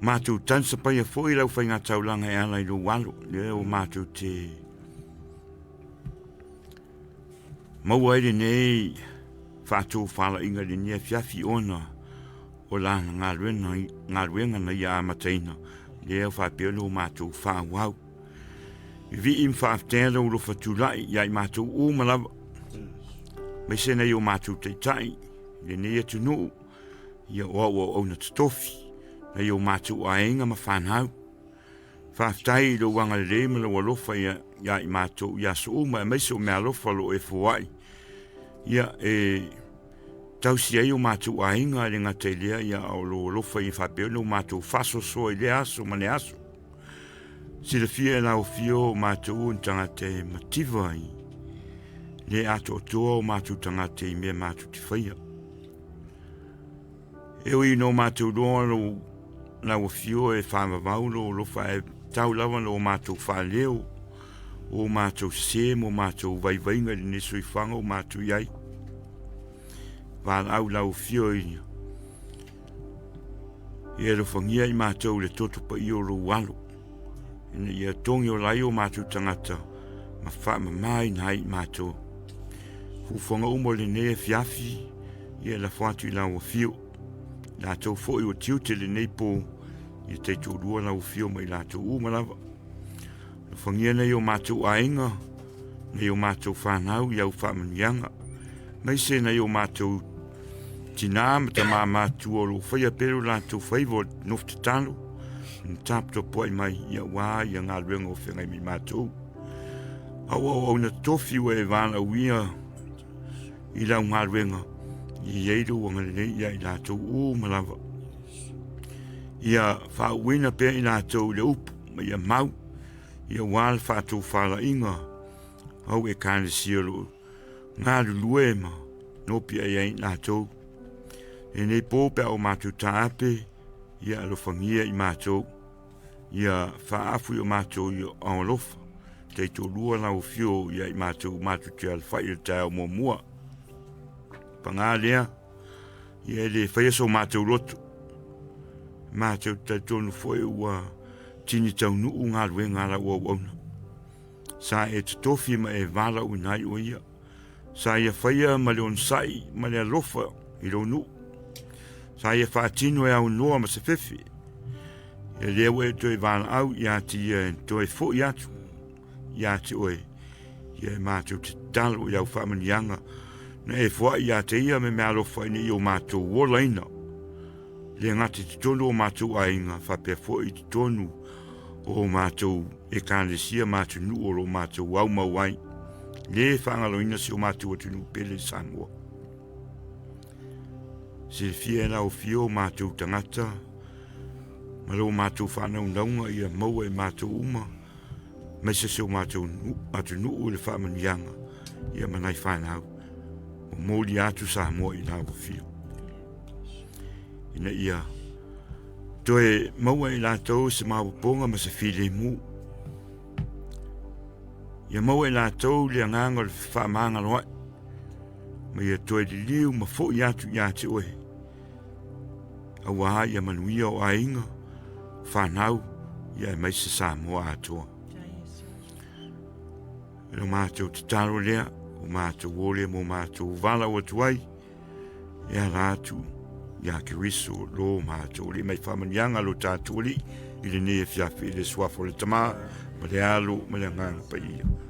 Matou talisapaia foi lau faigataulaga e ala i lou alo, lea ua matou te maua ai lenei faatofalaiga i lenei afiafi ona o lana galuega, galuega na ia amataina, lea ua faapea ona matou faaauau. Vivii ma faafetai lou alofa tulai ia i matou uma lava, aemaise nai o matou taitai i lenei atunuu, ia o au auauna totofi, nai o matou aiga ma fanau. Faafetai i lou agalelei ma lou alofa ia, ia i matou i aso uma, aemaise o meaalofa o lo o e foai. Ia, e tausi ai o matou aiga, e le gata i lea, ia, o lou alofa ia faapea ona o matou faasoasoa i lea aso ma le aso. Silafia e lau afio o matou o ni tagata e mativa i le atoatoa o matou tagata i mea matou te faia. E ui ina o matou iloa lou lau afio e faavavau lou alofa ae tau lava lo matou faaleo o matou sese ma o matou vaivaiga i lenei soifuaga o matou i ai. Valaau lau afio i ia alofagia i matou i le toto paia o lou alo, ina ia togi ola ai o matou tagata ma faamamaina ai i matou. Fuafuaga uma o lenei afiafi, ia e lafo atu i lau afio. Latou foi ua tiute lenei po, ia taitoalua lau afio ma i latou uma lava. Alofagia nai o matou aiga, nai o matou fanau i au faamanuiaga, aemaise nai o matou tinā ma tamā matutua o lo o faia pea lo latou faiva o le nofo tatalo, na taputapuai mai ia aua ia galuega o feagai ma i matou. Auauauna tofi ua e valaauia i lau galuega, ia i ai lou agalelei ia i latou uma lava. Ia faauuina pea i latou i le upu ma ia mau, ia aua le faatofalaiga au ekalesia o lo o galulue ma nopiai ai i latou. Lenei po pe a o matou taape, ia alofagia i matou, ia faaafu i o matou i ao alofa, taitoalua lau afio ia i matou matou te alafai i le taeao muamua. Paga lea, ia e le faia so matou loto, matou te talitonu foi ua tini taunuu galuega a lau auauna. Sa e totofi ma e valaauina ai oe ia. Sa ia faia ma le onosai ma le alofa i lou nuu. Sa ia faatino e aunoa ma se fefe. Ia lea ua e toe valaau ia te ia e toe foi atu ia te oe. Ia e matou te tatalo i au faamanuiaga na e foai ia te ia me meaalofa ina ia o matou olaina. Le gata i totonu o matou aiga, faapea foi i totonu o matou ekalesia ma atunuu o lo o matou aumau ai. Le faagaloina si o matou atunuu pele i Samoa. Silafia e lau afio o matou tagata ma lo matou faanaunauga ia maua e matou uma aemaise si o matou atunuu i le faamanuiaga ia ma nai fanau. Momolia atu Samoa i lau afio. Ina ia toe maua i latou se maopoopoga ma se filemu. Ia maua i latou le agaga o le fefaamagaloa'i ma ia toe liliu ma fo'i atu ia te oe. Auā ia manuia o aiga, fanau, ia aemaise Samoa atoa. I lo matou tatalo lea, o matou o lea mo matou valaau atu ai, e ala atu iā Keriso lo matou Alii mai faamanuiaga lo tatou Alii i lenei afiafi i le suafa o le Tama ma le Alo ma le Agaga Paia.